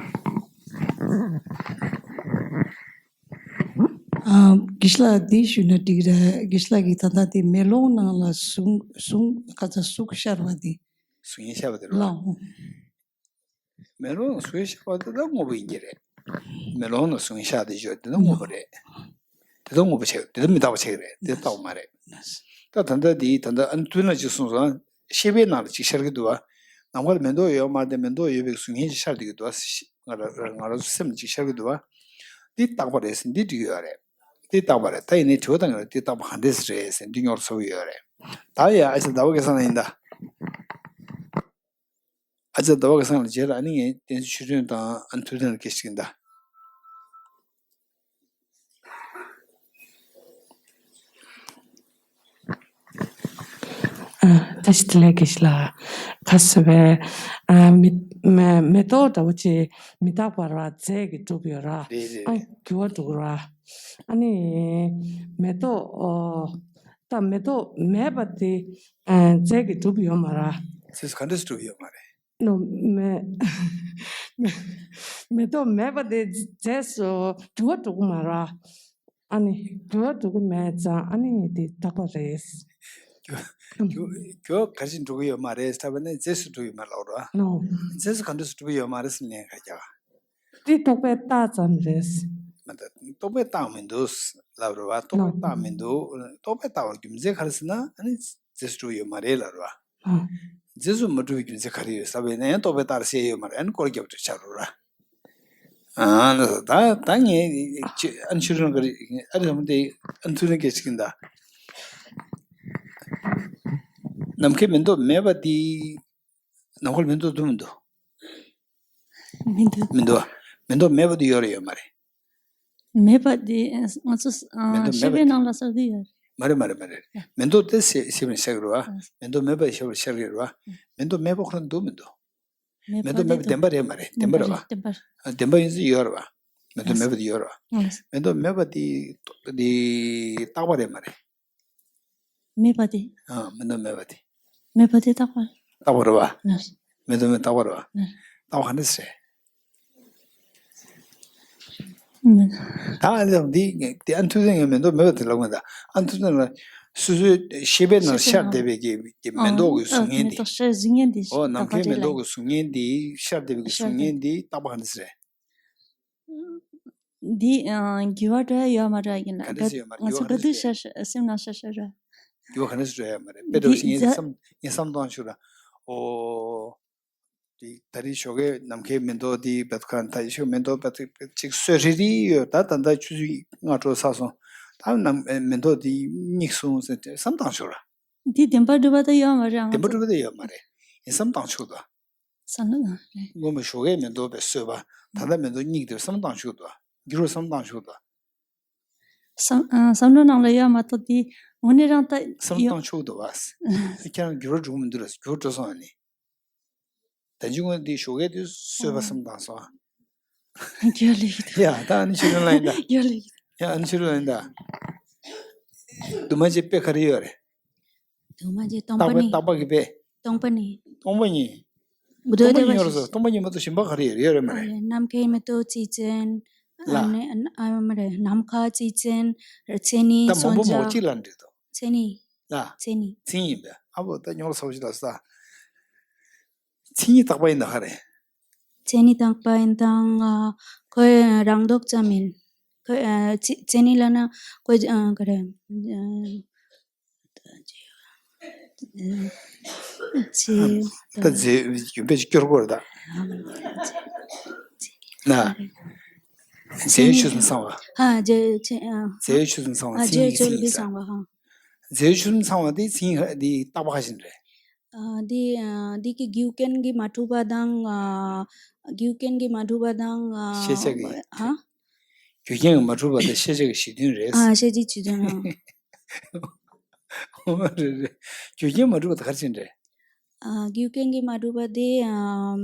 ཨ། དགེ་བཤེས་ལགས་འདི་ཞུས་ན་འགྲིག་རེད། དགེ་བཤེས་ལགས་ཀྱིས་ད་ལྟ་དེ་མེ་ལོང་ནང་ལ་གཟུགས་གཟུགས་ག་ཚ་གཟུགས་ཤར་བ་དེ། གཟུགས་བརྙན་ཤར་བ་དེ་རེད་བ། ལགས། མེ་ལོང་ནང་གཟུགས་བརྙན་ཤར་བ་དེ་ད་དངོས་པོ་ཡིན་གྱི་རེད། མེ་ལོང་ནང་གཟུགས་བརྙན་ཤར་དེ་ཡོད་དེ་ད་དངོས་པོ་རེད། དེ་ད་དངོས་པོ་ཆགས། དེ་ད་མི་རྟག་པ་ཆགས་རེད། དེ་རྟག་པ་མ་རེད། ད་ད་ལྟ་འདི་ད་ལྟ་ཨ་ནི་ཐུན་ལ་ཅིག་གསུངས་སོང་། ཤེས་པའི་ནང་ལ་ཅིག་ཤར་གྱི་འདུག་བ། ནམ་མཁའ་ལ་མེ་ཏོག་ཡོད་མ་རེད་དེ། མེ་ཏོག་ཡོད་པའི་གཟུགས་བརྙན་ཅིག་ཤར་བསྡད་ཀྱི་འདུག་བ། ང་རང་ང་རང་ཚོ་སེམས་ལ་ཅིག་ཤར་གྱི་འདུག་བ། འདི་རྟག་པ་རེད་ཟེར། འདི་འགྲིག་ཡོད་རེད། འདི་རྟག་པ་རེད། ད་ཡིན་ནའི་དྲི་བ་བཏང་གི་རེད། འདི་རྟག་པ་ག་འདྲས་རེད་ཟེར། འདི་རྙོག་ཚ་པོ་ཡོད་རེད། ད་ཡ་ཨ་ཅག་ཟླ་བ་སྐལ་བཟང་ལ་ཡིན་ད། ཨ་ཅག་ཟླ་བ་སྐལ་བཟང་ལ་རྗེས་ལ་ཨ་ནི་ངས་བསྟན་འཛིན་ཆོས་སྒྲོན་དང་ཨ་ནི་ཐུབ་བསྟན་ལ་སྐད་ཆ་ཡིན་ད། ཨ། བཀྲ་ཤིས་བདེ་ལེགས། དགེ་བཤེས་ལགས། ཁ་སོ་བའི། ཨ། མི་མེ་མེ་ཏོག་འདྲ་བོ་ཅིག་མི་རྟག་པ་ར་རྫས་ཀྱིས་གྲུབ་ཡོད་ར། རེད་རེད། ཨ། རེད། འགྱུར་བ་འགྲོ་གི་ར། ཨ་ནི་མེ་ཏོག་ཨོ། ད་མེ་ཏོག་མེད་པ་དེ། ཨ། རྫས་ཀྱིས་གྲུབ་ཡོད་མ་ར། རྫས་སུ་ག་འདྲས་སུ་གྲུབ་ཡོད་མ་རེད། ནོ། མེ་མེ་མེ་ཏོག་མེད་པ་དེ་རྫས་སུ་འགྱུར་བ་འགྲོ་གི་མ་ར། ཨ་ནི་འགྱུར་བ་འགྲོ་གི་མེད་ཙང་ཨ་ནི་དེ་རྟག་པ་རེད། འགྱུར་འགྱུར་འགྱུར་བ་ག་རེ་བྱས་འགྲོ་གི་ཡོད་མ་རེད་ལབ་པ་ན་རྫས་སུ་འགྲོ་གི་ཡོད་མ་རེད་ལབ་རེད་བ། ནོ། རྫས་སུ་ག་འདྲས་སུ་འགྲོ་གི་ཡོད་མ་རེད་ཟེར་ནས་ཁ་རྒྱག་དེ་རྟོག་པས་བཏགས་ཙམ་རེད། མ་གཏོགས་རྟོག་པས་བཏགས་མི་འདུག་ལབ་རེད་བ། རྟོག་པས་བཏགས་མི་འདུག་རྟོག་པས་བཏགས་པར་རྒྱུ་མཚན་ག་རེ་ཟེར་ན་ཨ་ནི་རྫས་སུ་འགྲོ་གི་ཡོད་མ་རེད་ལབ་རེད་བ། ཨ། རྫས་སུ་མ་གྲུབ་པའི་རྒྱུ་མཚན་ག་རེ་ཡོད་ཟེར་བས་ན་ཡང་རྟོག་པས་བཏགས་བཤད་ཡོད་མ་རེད། ཨ་ནི་སྐོར་རྒྱབ་འགྲོ་ཆགས་འགྲོ་ར། ཨ་ནི་ད་ད་ངས་ཅི་ཨ་ནི་ཆུ་རུང་ག་རེ་ཨ་རི་ཧམ་དེ་ཨ་ནི་ཚུལ་ལྡན་སྐད་ཆ་གིན་ད། ནམ་མཁའི་མེ་ཏོག་མེད་པ་དེ། ནམ་མཁའ་ལ་མེ་ཏོག་འདུག་མི་འདུག་མི་འདུག་མི་འདུག་མེ་ཏོག་མེད་པ་དེ་ཡོད་རེད་ཡོད་མ་རེད། མེད་པ་དེ་ང་ཚོ་མེ་ཏོག་མེད་པ་ཤེས་པའི་ནང་ལ་ས་དེ་ཡོད་རེད། མ་རེད་མ་རེད་མ་རེད། མེ་ཏོག་དེ་ཤེས་ཤེས་པ་ཤར་གི་རེད་བ། མེ་ཏོག་མེད་པ་ཤེས་པ་ཤར་གི་རེད་བ། མེ་ཏོག་མེད་པ་ཁོ་རང་འདུག་མི་འདུག་མེ་ཏོག་མེད་པ་བདེན་པ་རེད་མ་རེད། བདེན་པ་རེད་བ། བདེན་པ་རེད། བདེན་པ་ཡིན་ཚུལ་ཡོད་རེད་བ། མེ་ཏོག་མེད་པ་དེ་ཡོད་རེད་བ། མེ་ཏོག་མེད་པ་དེ་དེ་རྟག་པ་རེད་མ་རེད། མེད་པ་དེ། ཨ། མེ་ཏོག་མེད་པ་དེ། མེད་པ་དེ་རྟག་པ། རྟག་པ་རེད་བ། ལགས། མེ་ཏོག་མེད་རྟག་པ་རེད་བ། ལགས། རྟག་པ་ག་འདྲ་ཟེར། མེད། ད་ཨ་ནི་འདི་ངས་དེ་ཨ་ནི་ཐུབ་བསྟན་ངས་མེ་ཏོག་མེད་པ་དེ་ལབ་ངེས་ད། ཨ་ནི་ཐུབ་བསྟན་ལ་སོ་སོའི་ཤེས་པའི་ནང་ཤེས་པའི་ཤར་ནང་བསྡད་པའི་གི་གི་མེ་ཏོག་གི་ཨ་གཟུགས་བརྙན་ཨ་དེ། མེ་ཏོག་ཤར་གཟུགས་བརྙན་དེ་ཨོ་ནམ་རྟག་པ་མཁའི་རེད་མེ་ལབ་ཏོག་གི་གཟུགས་བརྙན་དེ་ཤར་བསྡད་པའི་གི་གཟུགས་བརྙན་དེ་རྟག་པ་ག་འདྲ་ཟེར། འདི་ཨ་འགྱུར་བ་འགྲོ་ཡ་ཡོད་མ་རེད་ཡིན་ན། ག་འདྲ་ཟེར་ཡོད་མ་རེད། ང་ཚོ་འགྱུར་བ་ག་ག་དུས་འདྲ་ཟེར། ཤར་ཤར་སེམས་ནང་ཤར་ཤར་ར། འགྱུར་བ་ག་འདྲ་ཟེར་འགྲོ་ཡ་ཡོད་མ་རེད། དཔེ་འདྲ་བོ་ཞིག་ངས་འཛམ་ངས་བསམ་བཏང་ཆོག་ར། ཨོ། དེ་ད་རེས་ཞོགས་ཀས་ནམ་མཁའི་མེ་ཏོག་དེ་བད་ཁ་ད་ཞོགས་མེ་ཏོག་བད་ཅིག་སོས་ཧྲིལ་ཧྲིལ་ཡོད་ད། ད་ལྟ་ཆུ་ཚོད་ལྔ་དྲུག་ཚར་སོང་། ད་ནམ་མེ་ཏོག་དེ་སྙིགས་སོང་ཟེར་བསམ་བཏང་ཆོག་ར། འདི་བདེན་པར་གྲུབ་པ་ད་ཡོད་མ་རེད། ང་བདེན་པར་ཚོ་གྲུབ་པ་ད་ཡོད་མ་རེད། ངས་བསམ་བཏང་ཆོག་ད། བསམ་བློ་བཏང་རེད། སྔོན་མ་ཞོགས་ཀས་མེ་ཏོག་པའི་སོས་པ། ད་ལྟ་མེ་ཏོག་སྙིགས་དེ་བསམ་བཏང་ཆོག་ཏོ། འགྱུར་བ་བསམ་བཏང་ཆོག་ཏོ། བསམ་ཨ་བསམ་བློ་ནང་ལ་ཡོད་མ་གཏོགས་དེ་དངོས་གནས་རང་ལྟ་བསམ་ཡོད། བཏང་ཆོག་ཏོ་བ། ཁྱེད་རང་འགྱུར་བ་འགྲོ་གི་མི་འདུག་ལ་འགྱུར་བ་འགྲོ་སོང་ཨ་ནི། ད་ཅི་སྔོན་དེ་ཞོགས་ཀས་དེ་སོས་པ་བསམ་བཏང་སོང་ཨ། རྒྱལ་ལ་ཡིན་ད། ཡ་ད་ཨ་ནི་ཕྱི་རོལ་ལ་ཡིན་ད། རྒྱལ་ལ་ཡིན། ཡ་ཨ་ནི་ཕྱི་རོལ་ལ་ཡིན་ད། དུ་མ་ཅིག་དཔེ་ག་རེ་ཡོད་རེད། དུ་མ་ཅིག་སྟོང་པ་ཉིད། རྟག་པ་གི་དཔེ། སྟོང་པ་ཉིད། སྟོང་པ་ཉིད། སྟོང་པ་ཉིད་ཡོད་རེད་སོ། སྟོང་པ་ཉིད་མ་གཏོགས་གཞན་པ་ག་རེ་ཡོད་རེད་ཡོད་རེད་མ་རེད། ནམ་མཁའི་མེ་ཏོག་རྩི་ཅན། ལ། ཨ་ནི་ཨ་མ་རེད་ནམ་མཁའ་རྩི་ཅན། མཚན་ཉིད་ད་མང་པོ་མང་པོ་གཅིག་ལ་འདྲི་དོ། མཚན་ཉིད། ལ། མཚན་ཉིད། མཚན་ཉིད་པས་ཨ་བོ་ད་ཉོར་ཚ་བོ་ཞིག་ལ་ས། མཚན་ཉིད་རྟག་པ་ཡིན་ད་ག་རེད། མཚན་ཉིད་རྟག་པ་ཡིན་དང་ཁོའི་རང་ལྡོག་ཙམ་ཡིན། ཁོའི་མཚན་ཉིད་ལ་ན་ཁོའི་ག་རེ། ད་རྫས་ཡོད་པས་ཅིག་སྐྱོར་དགོས་རེད་ད། ན། རྫས་ཡོད་ཆོས་གསུམ་ཚང་བ། ཧ་རྫས་ཡོད་ཆོས་གསུམ་ཚང་བ་ཨ་མཚན་ཉིད་ཀྱི་མཚན་ཉིད་ཚང་བ་ཧ། རྫས་ཡོད་ཆོས་གསུམ་ཚང་བ་དེ་མཚན་ཉིད་དེ་རྟག་པ་ག་ཞིག་རེད། ཨ་འདི་ཨ་འདི་གི་རྒྱུ་རྐྱེན་གྱིས་མ་གྲུབ་པ་དང་ཨ་རྒྱུ་རྐྱེན་གྱིས་མ་གྲུབ་པ་དང་ཨ་ཤེས་བྱ་གི་ཧ། རྒྱུ་རྐྱེན་གྱིས་མ་གྲུབ་པ་དང་ཤེས་བྱ་གི་གཞི་མཐུན་རེད། ཨ་ཤེས་བྱའི་གཞི་མཐུན་ཨ། རེད་རེད། རྒྱུ་རྐྱེན་མ་གྲུབ་པ་དེ་ག་རེ་བྱས་རེད། ཨ་རྒྱུ་རྐྱེན་གྱིས་མ་གྲུབ་པ་དེ་ཨམ།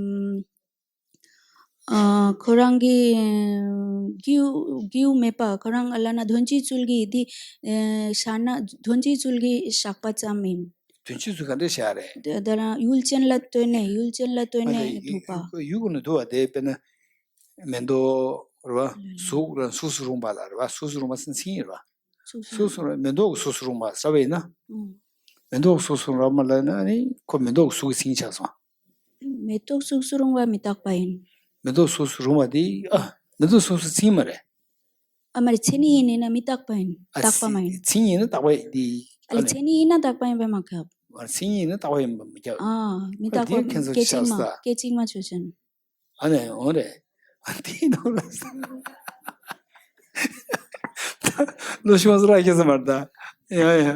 ཨ་ཁོ་རང་གི་རྒྱུ་རྒྱུ་མེད་པ་ཁོ་རང་ལ་ན་དོན་སྤྱིའི་ཚུལ་གྱིས་དེ་ཨེ་བཞག་ན་དོན་སྤྱིའི་ཚུལ་གྱིས་བཞག་པ་ཙམ་ཡིན། དོན་སྤྱིའི་ཚུལ་ག་འདྲས་བཞག་རེད། དེ་དེ་རང་ཡུལ་ཅན་ལ་ལྟོས་ནས་ཡུལ་ཅན་ལ་ལྟོས་ནས་ཐུག་པ། ཡུལ་ཀུན་ལ་ཐུག་པ་དེ་དཔེར་ན་མེ་ཏོག་རེད་བ། གཟུགས་རང་གཟུགས་སུ་རུང་བ་ལ་རེད་བ། གཟུགས་སུ་རུང་བ་ཟེར་མཚན་ཉིད་རེད་བ། གཟུགས་སུ་རུང་བ་མེ་ཏོག་གི་གཟུགས་སུ་རུང་བ་ཟེར་བ་ཡིན་ན། ཨང་། མེ་ཏོག་གཟུགས་སུ་རུང་བ་ལ་ན་ནི་ཁོ་མེ་ཏོག་གི་གཟུགས་ཀྱི་མཚན་ཉིད་ཆགས་སོང་། མེ་ཏོག་གཟུགས་སུ་རུང་བ་མི་རྟག་པ་ཡིན། མེ་ཏོག་གཟུགས་སུ་རུང་བ་དེ་ཨ་མེ་ཏོག་གཟུགས་སུ་མཚན་ཉིད་མ་རེད། ཨ་མ་རེད་མཚན་ཉིད་ཡིན་ན་མི་རྟག་པ་ཡིན། ཨ་རྟག་པ་མ་ཡིན། མཚན་ཉིད་ཡིན་ན་རྟག་པ་དེ་ཨ་ལ་མཚན་ཉིད་ཡིན་ན་རྟག་པ་ཡིན་པས་མ་ཁྱབ། མཚན་ཉིད་ནི་རྟག་པ་ཡིན་པ་མི་ཁྱབ། ཨ། མི་རྟག་པ་སྐད་ཅིག་མ་སྐད་ཅིག་མ་ཆོས་ཅན། ཨ་ནི་འོ་རེད། ཨ་དེའི་ནང་ལ་ལོ་ཤོང་སུ་ར་ཁྱེད་ས་མར་ད། ཡ་ཡ།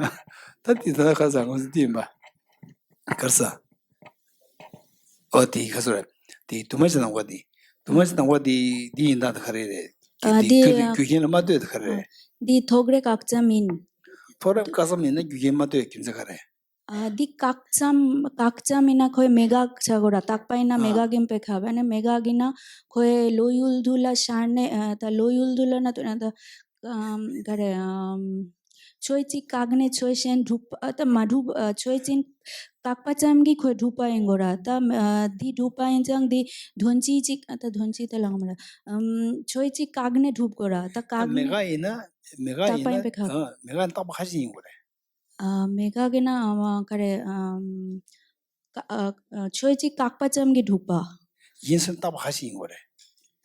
ད་དེ་ད་ཁ་ས་ངོ་སུ་དེ་ཡིན་པ། གར་ས། ཨོ་དེ་ཁ་སོ་རེད། དེ་དུ་མ་ཅི་ནང་པ་དེ། དུ་མ་ཅི་ནང་པ་དེ་དེ་ཡིན་ད་ད་ག་རེ་རེད། ཨ་དེ་དེ་རྒྱུ་རྒྱུ་རྐྱེན་ལ་མ་ལྟོས་ད་ག་རེ་རེད། དེ་ཐོག་རེ་བཀག་ཙམ་ཡིན། ཐོག་རེ་བཀག་ཙམ་ཡིན་ན་རྒྱུ་རྐྱེན་མ་ལྟོས་རྒྱུ་མཚན་ག་རེ། ཨ་འདི་བཀག་ཙམ་བཀག་ཙམ་ཡིན་ན་ཁོའི་མེ་འགག་བྱ་དགོས་ར། རྟག་པ་ཡིན་ན་མེ་འགག་ཡིན་པའི་ཁ་བ་ནི་མེ་འགག་ཡིན་ན་ཁོའི་ལོ་ཡུལ་དུ་ལ་ཤར་ནས་ཨ་ད་ལོ་ཡུལ་དུ་ལ་ན་དུ་ན་ད་ཨམ་ག་རེ་ཨམ་ཆོས་གཅིག་བཀག་ནས་ཆོས་གཞན་སྒྲུབ་ཨ་ད་མ་སྒྲུབ་ཨ་ཆོས་གཅིག་བཀག་པ་ཙམ་གྱིས་ཁོའི་སྒྲུབ་པ་ཡིན་དགོས་ར། ད་ཨ་འདི་སྒྲུབ་པ་ཡིན་ཙང་འདི་དོན་སྤྱི་གཅིག་ཨ་ད་དོན་སྤྱི་ད་ལངས་མ་ར་ཨམ་ཆོས་གཅིག་བཀག་ནས་སྒྲུབ་དགོས་ར། ད་ད་བཀག་མེ་ནས་འགག་ཡིན་ན་མེ་འགག་རྟག་པ་ཡིན་ཡིན་པའི་ཁ་ན་མེ་འགག་ཡིན་རྟག་པ་ཁ་ཅིག་ཡིན་དགོས་རེད། ཨ་མེ་འགག་གི་ན་ཨ་ག་རེ་ཨམ་ཀ་ཨ་ཨ་ཆོས་གཅིག་བཀག་པ་ཙམ་གྱིས་འགྲུབ་པ། ཡིན་སྲིད་རྟག་པ་ཁ་ཤས་ཡིན་དགོས་རེད།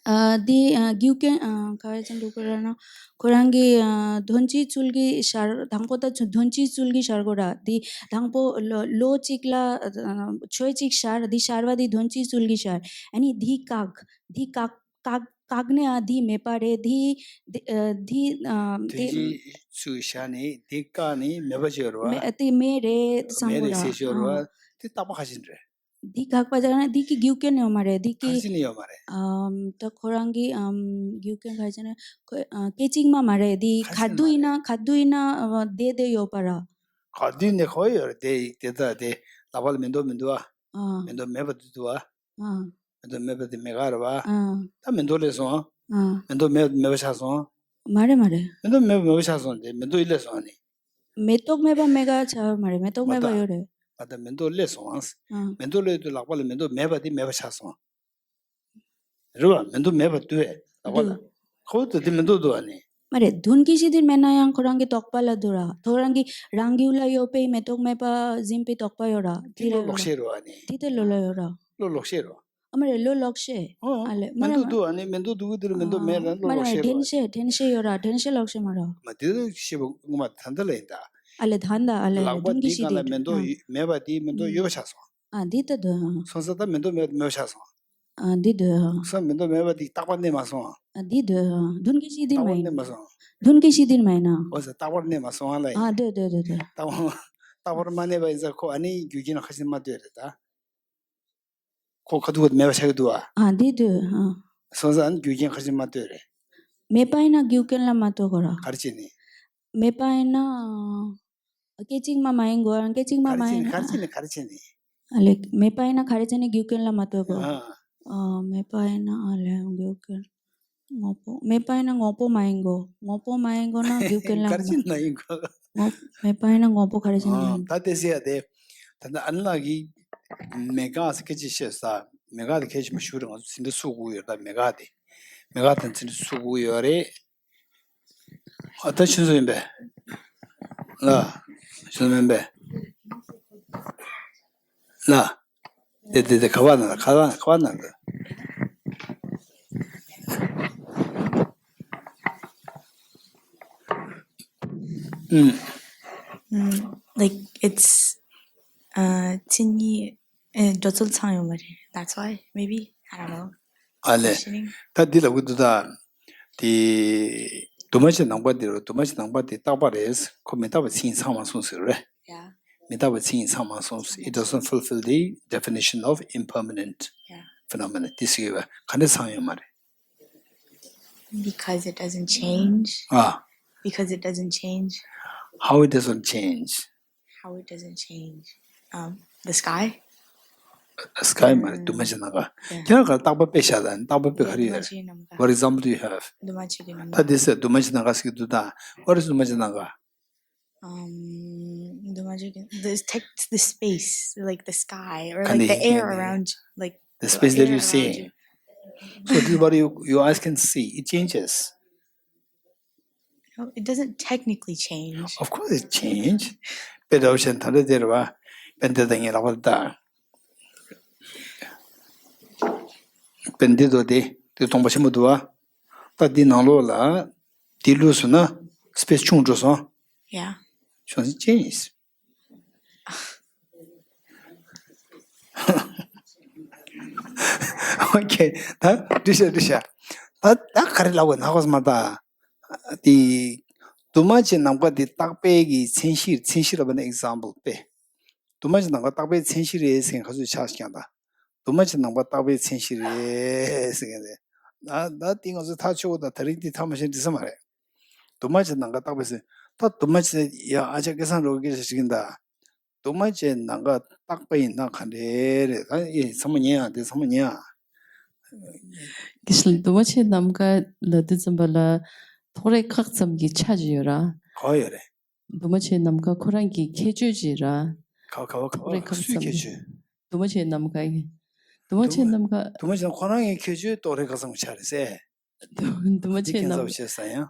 ཨ་འདི་ཨ་རྒྱུ་རྐྱེན་ཨ་ག་རེ་ཙམ་འགྲུབ་དགོས་རེད་ན་ཁོ་རང་གི་ཨ་དོན་སྤྱིའི་ཚུལ་གྱིས་ཤར། དང་པོ་ད་ཆུ་དོན་སྤྱིའི་ཚུལ་གྱིས་ཤར་དགོས་ར། འདི་དང་པོ་ལོ་ལོ་གཅིག་ལ་ཨ་ཆོས་གཅིག་ཤར། འདི་ཤར་བ་འདི་དོན་སྤྱིའི་ཚུལ་གྱིས་ཤར། ཨ་ནི་འདི་བཀག་འདི་བཀག་བཀག་བཀག་ནས་ཨ་འདི་མེད་པ་རེད། འདི་འདི་འདི་ཨ་དོན་འདི་སྤྱིའི་ཚུལ་ཤར་ནས་དེ་བཀག་ནས་མེད་པ་བྱས་རེད་བ། མེ་དེ་མེད་རེད་བསམ་མེད་གོ་རེད་ར། ཟེར་ཤོར་བ། ཨ་དེ་རྟག་པ་ཁ་ཤས་རེད། འདི་བཀག་པ་ཅག་ན་འདི་གི་རྒྱུ་རྐྱེན་ཡོད་མ་རེད། འདི་གི་ཁ་ཤས་ནི་ཡོད་མ་རེད། ཨམ་ད་ཁོ་རང་གི་ཨམ་རྒྱུ་རྐྱེན་ཁ་ཤས་ནི་ཁོ་ཨ་སྐད་ཅིག་མ་མ་རེད། འདི་ཁ་ཤས་ག་དུས་ཡིན་ན་མ་རེད། ག་དུས་ཡིན་ན་ཨ་བསྡད་བསྡད་ཡོད་པ་ར། ག་དུས་ནས་ཁོ་ཡོད་རེད། དེ་དེ་ད་དེ་ལག་པ་ལ་མེ་ཏོག་མི་འདུག་ཨ། ཨ་མེ་ཏོག་མེད་པ་དུས་འདུག་ཨ། ཨ། མེ་ཏོག་མེད་པ་དེ་མེད་ག་རེད་བ། ཨ། ད་མེ་ཏོག་སླེབས་སོང་། ཨ། མེ་ཏོག་མེད་མེད་པ་ཆགས་སོང་། མ་རེད་མ་རེད། མེ་ཏོག་མེད་པ་མེད་པ་ཆགས་སོང་དེ་མེ་ཏོག་ཡིད་སླེབས་སོང་ཨ་ནི། མེ་ཏོག་མེད་པ་མེད་ག་ཆགས་མ་རེད། མེ་ཏོག་མ་མེད་པ་ད་ཡོད་རེད། མ་ད་མེ་ཏོག་སླེབས་སོང་ཨ། ཨ། མེ་ཏོག་སླེབས་དུས་ལག་པ་ལ་མེ་ཏོག་མེད་པ་དེ་མེད་པ་ཆགས་སོང་། རེད་བ། མེ་ཏོག་མེད་པ་དུས་ལག་པ་ལ། འདུག་ཁོ་བོ་དེ་དེ་མེ་ཏོག་འདུག་ཨ་ནི། མ་རེད། དོན་གྱི་གཞི་འདིར་མེད་ན་ཡང་ཁོ་རང་གི་དོགས་པ་ལ་འདུག་ར། ཁོ་རང་གི་རང་རྒྱུད་ལ་ཡོད་པའི་མེ་ཏོག་མེད་པ་འཛིན་པའི་དོགས་པ་ཡོད་ར། དེ་དེ་ལོ་ལ་ལོག་ཤེས་རོ་ཨ་ནི། དེ་དེ་ལོ་ལ་ཡོད་ར། ལོ་ལོག་ཤེས་རོ། ཨ་མ་རེད། ལོ་ལོག་ཤེས། ཨོ། ཨ་ལེ་མ་མེ་རེད་ཏོག་མ། འདུག་ཨ་ནི་མེ་ཏོག་འདུག་གི་དེ་རུ་མེ་ཏོག་མེད་ལ་ལོ་མ་ལོག་རེད། ཤེས་རོ། དྲན་ཤེས་དྲན་ཤེས་ཡོད་ར། དྲན་ཤེས་ལོག་ཤེས་མ་རེད། མ་དེ་རུ་ཤེས་པ་ངོ་མ་ད་ལྟ་ལ་ཡིན་ད། ཨ་ལེ་ད་ལྟ་ཨ་ལེ་ལག་པ་དོན་གྱི་དེ་གཞི་གང་ལ་དེ་མེ་ཏོག་ཨ་ཡོད་མེད་པ་དེ་མེ་ཏོག་ཨ་ཡོད་པ་ཆགས་སོང་། ཨ་འདི་ལྟ་འདུག་ཨ། སོང་ཙང་ད་མེ་ཏོག་མེད་མེད་པ་ཆགས་སོང་། ཨ་འདི་འདུག་ཨ། སོང་མེ་ཏོག་མེད་པ་དེ་རྟག་པར་གནས་མ་སོང་། ཨ་འདི་འདུག་ཨ། དོན་གྱི་གཞི་འདིར་རྟག་པར་མ་ཡིན། གནས་མ་སོང་། དོན་གྱི་གཞི་འདིར་མ་ཡིན་ན། འོ་ཟེར་རྟག་པར་གནས་མ་སོང་ཨ་ལ་ཡིན། ཨ་འདུག་འདུག་འདུག་འདུག་རྟག་པར་རྟག་པར་མ་གནས་པ་ཡིན་ཙང་ཁོ་ཨ་ནི་རྒྱུ་རྐྱེན་ཁ་ཤས་མ་ལྟོས་རེད་ད། ཁོ་ཁ་ཐུག་མེད་པ་ཆགས་ཀྱི་འདུག་ཨ། ཨ་འདི་འདུག་ཨ། སོང་ཙང་རྒྱུ་རྐྱེན་ཁ་ཤས་མ་ལྟོས་རེད། མེད་པ་ཡིན་ན་རྒྱུ་རྐྱེན་ལ་མ་ལྟོས་དགོས་ར། ག་རེ་བྱས་ནས། མེད་པ་ཡིན་ན་སྐད་ཅིག་མ་མ་ཡིན་དགོས་ར། སྐད་ཅིག་མ་མ་ཡིན་ན། ག་རེ་བྱས་ནས་ག་རེ་བྱས་ནས། ཨ་ལེ་མེད་པ་ཡིན་ན་ག་རེ་བྱས་ནས་རྒྱུ་རྐྱེན་ལ་མ་ལྟོས་དགོས། ཨ། ཨ་མེད་པ་ཡིན་ན་ཨ་ལེ་རྒྱུ་རྐྱེན། དངོས་པོ་མེད་པ་ཡིན་ན་དངོས་པོ་མ་ཡིན་དགོས། དངོས་པོ་མ་ཡིན་དགོས་ན་རྒྱུ་རྐྱེན་ལ་ག་རེ་བྱས་ནས་མ་ཡིན་དགོས། དངོས་མེད་པ་ཡིན་ན་དངོས་པོ་ག་རེ་བྱས་ནས་ཡིན། ད་དེ་ཟེར་ཡ་དེ། ད་ལྟ་ཨ་ནི་ལགས་ཀྱིས་མེད་དགག་ཟེར་སྐད་ཆ་བཤད་ས། མེད་དགག་དེ་གལ་ཆེན་པོ་ཞིག་རེད། ང་ཚོ་ཚིག་འབྲུ་ཚུགས་དགོས་ཡོད་རེད། ད་མེད་དགག་དེ། མེད་དགག་དེ་ཚིག་འབྲུ་ཚུགས་དགོས་ཡོད་རེད། ཨ་ད་ཁྱེད་ཚོ་ཡིན་པས། ལ། ཁྱེད་ཚོ་མིན་པས། ལ། དེ་དེ་དེ་ཁ་བ་ན་ཁ་བ་ཁ་བ་ན་འདི། ཨུམ། Mm, like it's uh མཚན་ཉིད་འགྲོ་ཚུལ་ཚང་ཡོད་མ་རེད། That's why maybe, I don't know. ཨ་ལེ། Questioning. ད་འདི་ལབ་གི་འདུག་ད། དེ། དུ་མ་ཕྱེད་ནང་པ་འདི་རུ་དུ་མ་ཕྱེད་ནང་པ་དེ་རྟག་པ་རེད། ཁོ་མི་རྟག་པའི་མཚན་ཉིད་ཚང་མ་གསུངས་ཟེར་རེད། Yeah. མི་རྟག་པའི་མཚན་ཉིད་ཚང་མ་གསུངས། It doesn't fulfill the definition of impermanent, yeah, phenomena. དེ་ཟེར་བ་ག་འདྲ་ཚང་ཡོད་མ་རེད། Because it doesn't change. Ah. Because it doesn't change. How it doesn't change? How it doesn't change? Um, the sky. Sky མ་རེད། དུ་མ་ཕྱེད་ནང་པ། ཁྱེད་རང་ག་རྟག་པ་དཔེ་བཞག་དང་། རྟག་པ་དཔེ་ག་རེ་ཡོད། དུ་མ་ཕྱེད་ནང་པ། What example do you have? དུ་མ་ཕྱེད་ཀྱི་ནང་པ། ད་འདི་ཟེར་དུ་མ་ཕྱེད་ནང་པ་ཟེར་གྱི་འདུག་ད། What is དུ་མ་ཕྱེད་ནང་པ? Um, དུ་མ་ཕྱེད་ཀྱི། The tech, the space, like the sky, or like the air around, like the space that you see. So this is what you, you eyes can see. It changes. No, it doesn't technically change. Of course it change. དཔེ་འདྲ་བོ་བྱས་ན་ད་ལྟ་དེ་རེད་བ། དཔེ་འདི་ད་ངས་ལབ་པ་ད། དཔེ་འདི་དོ་དེ་དེ་སྟོང་པ་ཆེན་པོ་འདུག་བ། ད་འདི་ནང་ལོགས་ལ་དེ་བླུགས་སོང་ན་སྤེས་ཆུང་འགྲོ་སོང་། Yeah. ཆུང་སོང་ཅི་ཡིན། ཨོ་ཁེ། ད་འགྲིག་ཤག་འགྲིག་ཤག་ད་ད་ག་རེ་ལབ་དགོས་ན་ཧ་གོ་སོང་མ་ད། དེ་དུ་མ་བྱེད་ནམ་མཁའ་དེ་རྟག་པའི་གི་མཚན་གཞིར། མཚན་གཞི་ལབ་ན་ཨིག་ཛམ་པལ་དཔེ། དུ་མ་བྱེད་ནམ་མཁའ་རྟག་པའི་མཚན་གཞི་རེད་ཟེར་མཁན་ག་ཚོད་ཆགས་ཀྱང་ད། དུ་མ་བྱེད་ནམ་མཁའ་རྟག་པའི་མཚན་གཞི་རེད་ཟེར་མཁན་རེད། ད་ད་དེ་ང་ཚོ་ཐག་ཆོད་ད། ད་རིང་དེ་ཐག་མ་ཆོད་འགྲིག་ས་མ་རེད། དུ་མ་བྱེད་ནམ་མཁའ་རྟག་པའི་མཚན། ད་དུ་མ་བྱེད་ཡ་ཨ་ཅག་སྐལ་བཟང་རོགས་སྐད་ཆ་ཞིག་ཡིན་ད། དུ་མ་བྱེད་ནམ་མཁའ་རྟག་པ་ཡིན་ན་ག་འདྲས་རེད། ད་ཨེ་ཚང་མ་ཉན་ཡ། དེ་ཚང་མ་ཉན་ཡ། དེ་བཞིན་དུ་མ་བྱེད་ནམ་མཁའ་ལབ་དུས་ཙམ་པ་ལ་ཐོ་རེ་ཁག་ཙམ་གྱི་ཆ་ཅིག་ཡོད་ར། ག་པར་ཡོད་རེད། དུ་མ་བྱེད་ནམ་མཁའ་ཁོ་རང་གི་ཁྱད་ཆོས་ཅིག་ར། ག་ག་བ་ག་ཐོ་རེ་བ་ཁག་སུའི་ཙམ་ཁྱད་གྱི་ཆོས། དུ་མ་བྱེད་ནམ་མཁའ་གི། དུ་མ་དུ་བྱེད་མ་ནམ་མཁའ། དུ་མ་བྱེད་ཁོ་རང་གི་ཁྱད་ཆོས་ཐོ་རེ་ཁག་ཙམ་གྱི་ཆ་རེད་ཟེར། དུ་དུ་མ་འདི་བྱེད་ཁྱད་མཚར་ནམ་བྱས་ས་ཡང་།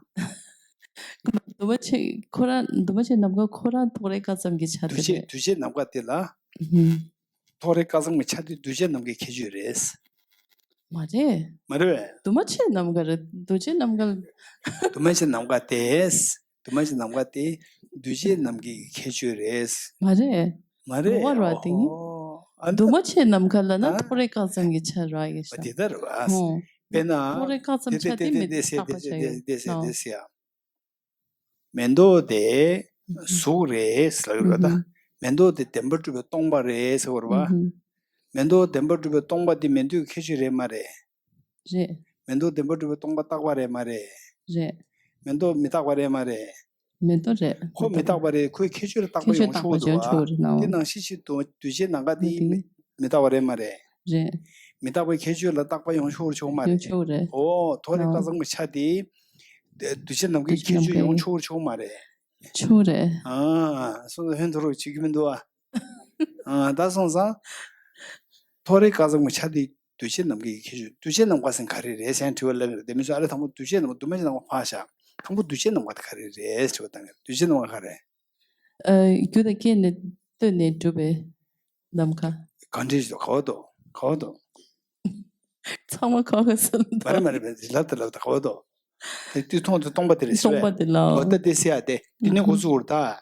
དུ་མ་བྱེད་ཁོ་རང་དུ་མ་བྱེད་ནམ་མཁའ་ཁོ་རང་ཐོ་རེ་ཁག་ཙམ་གྱི་ཆ་དུ་དེ་བྱེད་རེད། དུ་བྱེད་ནམ་མཁའ་དེ་ལ། ཧུམ། ཐོ་རེ་ཁག་ཙམ་གྱི་ཆ་དེ་དུ་བྱེད་ནམ་མཁའི་ཁྱད་ཆོས་རེད། མ་རེད། མ་རེད་པས། དུ་མ་བྱེད་ནམ་མཁའ་རེད། དུ་བྱེད་ནམ་མཁའ། དུ་མ་བྱེད་ནམ་མཁའ་དེ། དུ་མ་བྱེད་ནམ་མཁའ་དེ་དུ་བྱེད་ནམ་མཁའི་ཁྱད་ཆོས་རེད། མ་རེད། མ་རེད། ངོ་མ་རེད་པ་དེ། ཨོ་ཨ་ནི། དུ་མ་བྱེད་ནམ་མཁའ་ལབ་ན་ཨ་ཐོ་རེ་ཁག་ཙམ་གྱི་ཆ་རེད་ཡ་ཤག་དེ་ལྟར་རེད་པ། ཧོ། དཔེར་ན། ཐོ་རེ་ཁག་ཙམ་དེ་ཆ་དེ་དེ་མི་དེ་རྟག་པ་ཆགས་ཀྱི་རེད། དེ་དེ་ཨོ། དེ་ཡ། མེ་ཏོག་དེ་ཨུ་ཧུ། གཟུགས་རེད་ཟེར་གྱི་རེད་པ་ད། ཨུ་ཧུ། མེ་ཏོག་དེ་བདེན་པར་གྲུབ་པའི་སྟོང་པ་རེད་ཟེར་གྱི་རེད་པ། ཨུ་ཧུ། མེ་ཏོག་བདེན་པར་གྲུབ་པའི་སྟོང་པ་དེ་མེ་ཏོག་གི་ཁྱད་ཆོས་རེད་མ་རེད། རེད། མེ་ཏོག་བདེན་པར་གྲུབ་པའི་སྟོང་པ་རྟག་པ་རེད་མ་རེད། རེད། མེ་ཏོག་མི་རྟག་པ་རེད་མ་རེད། མེ་ཏོག་རེད། ཁོ་མི་རྟག་པ་རེད། ཁོའི་ཁྱད་ཆོས་ལ་རྟག་པ་ཡོང་ཆོག་གི་འདུག་པ། དེ་ནང་བཞིན་ཞིག་ཏུ་དུ་བྱེད་ནམ་མཁའ་དེ་མི་མི་རྟག་པ་རེད་མ་རེད། རེད། མི་རྟག་པའི་ཁྱད་ཆོས་ལ་རྟག་པ་ཡོང་ཆོག་ཆོག་མ་རེད། ཡོང་ཆོག་རེད། ཨོ་ཐོ་རེ་ཨོ། ཁག་ཙམ་གྱི་ཆ་དེ། དེ་དུ་བྱེད་ནམ་མཁའི་ཁྱད་ཆོས་ཡོང་ཆོག་ཆོག་མ་རེད། ཆོག་རེད། ཨ་སོང་ཙང་ཧོན་ཐོ་རོ་བྱེད་ཀྱི་མི་འདུག་པ། ཨ་ད་སོང་ཙང་། ཐོ་རེ་ཁག་ཙམ་གྱི་ཆ་དེ་དུ་བྱེད་ནམ་མཁའི་ཁྱད་ཆོས། དུ་བྱེད་ནམ་མཁའ་ཟེར་མཁན་ག་རེ་རེད་ཟེར་དྲི་བ་གླེང་གི་རེད། དེ་མིན་སོ་ཨ་ལེ་དང་པོ་དུ་བྱེད་ནམ་མཁའ། དུ་མ་བྱེད་ནམ་མཁའ་ཕར་བཞག་དང་པོ་དུ་བྱེད་ནམ་མཁའ་ག་རེ། ཨ་དུ་བྱེད་ནམ་མཁའ་ག་རེ། ཨ་རྒྱུ་དང་རྐྱེན་ནི་ལྟོས་ནས་གྲུབ་པའི་ནམ་མཁའ། གང་འདྲ་ཞིག་ག་པར་འདུག་ག་པར་འདུག་ཚང་མ་ག་པར་ཟེར་འདུག་མ་རེད་མ་རེད་མ་རེད། ལབ་དང་ལབ་དང་ག་པར་འདུག་དེ་དུས་མཐོང་དུས་སྟོང་པ་དེ་རེད་ཟེར་བས། སྟོང་པ་དེ་ལ། འོ་ད་དེ་ཟེར་ཡ་དེ་དེ་ནས་འགོ་ཚུགས་ར་ད།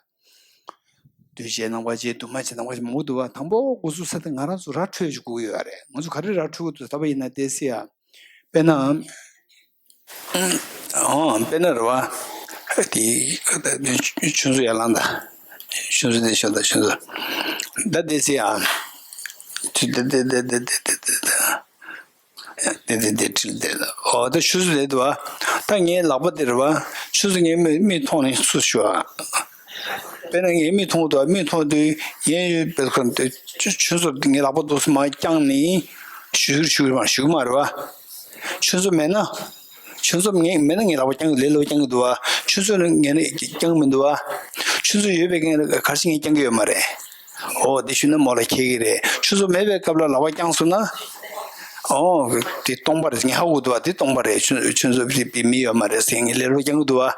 དུ་བྱེད་ནམ་མཁའ་བྱེད། དུ་མ་བྱེད་ནམ་མཁའ་བྱེད་མང་པོ་འདུག་པ། དང་པོ་འགོ་ཚུགས་ས་དེ་ང་རང་ཚོ་ར་འཕྲོད་ཅིག་དགོས་ཀྱི་ཡོད་རེད། ང་ཚོ་ག་རེ་ར་འཕྲོད་དགོས་འདུག་ད་བ་ཡིན་ན་དེ་ཟེར་ཡ། དཔེར་ན། ཨོ་དཔེར་ན་རེད་པ། དེ་ཆུ་ཚོད་ཡར་ལངས་དང་། ཆུ་ཚོད་དེ་ཤོད་དང་། ཆུ་ཚོད། ད་དེ་ཟེར་ཡ། དེ་དེ་དེ་དེ་དེ་དེ་དེ་དེ་དེ་དེ་དེ་དེ་དེ་དེ་དེ་ཨོ་ད་ཆུ་ཚོད་དེ་འདུག་པ། ད་ངའི་ལག་པ་དེ་རེད་པ། ཆུ་ཚོད་ངའི་མིག་མིག་མཐོང་ནས་ཚུར་ཞུ་ཨ། དཔེར་ན་ངའི་མིག་མཐོང་འདུག་མིག་མཐོང་དུས་ངའི་ཡུལ་དཔེ་ཁ་དེ་ཆུ་ཆུ་ཚོད་ངའི་ལག་པ་འདུག་སེ་མར་བརྐྱངས་ནས་ཞུ་ཞུ་མ་ཞུ་མ་རེད་པ། ཆུ་ཚོད་མེད་ན། ཆུ་ཚོད་ངས་མེད་ན་ངའི་ལག་པ་བརྐྱང་གི་ལེ་ལོ་བརྐྱང་གི་འདུག་པ། ཆུ་ཚོད་ངས་ནི་བརྐྱང་གི་མི་འདུག་པ། ཆུ་ཚོད་ཡོད་པའི་ངས་ག་རེ་ཞིག་ངས་བརྐྱང་གི་ཡོད་མ་རེད། ཨོ་དེ་ཞུས་ན་མོ་ལ་ཁེལ་གི་རེད། ཆུ་ཚོད་མེད་པའི་སྐབས་ལ་ལག་པ་བརྐྱངས་སོང་ན། ཨོ་དེ་སྟོང་པ་རེད་ངས་ཧ་གོ་འདུག་པ། དེ་སྟོང་པ་རེད། ཆུ་ཆུ་ཚོད་དེ་མི་ཡོད་མ་རེད་ཟེར་ངས་ལེ་ལོ་བརྐྱང་གི་འདུག་པ།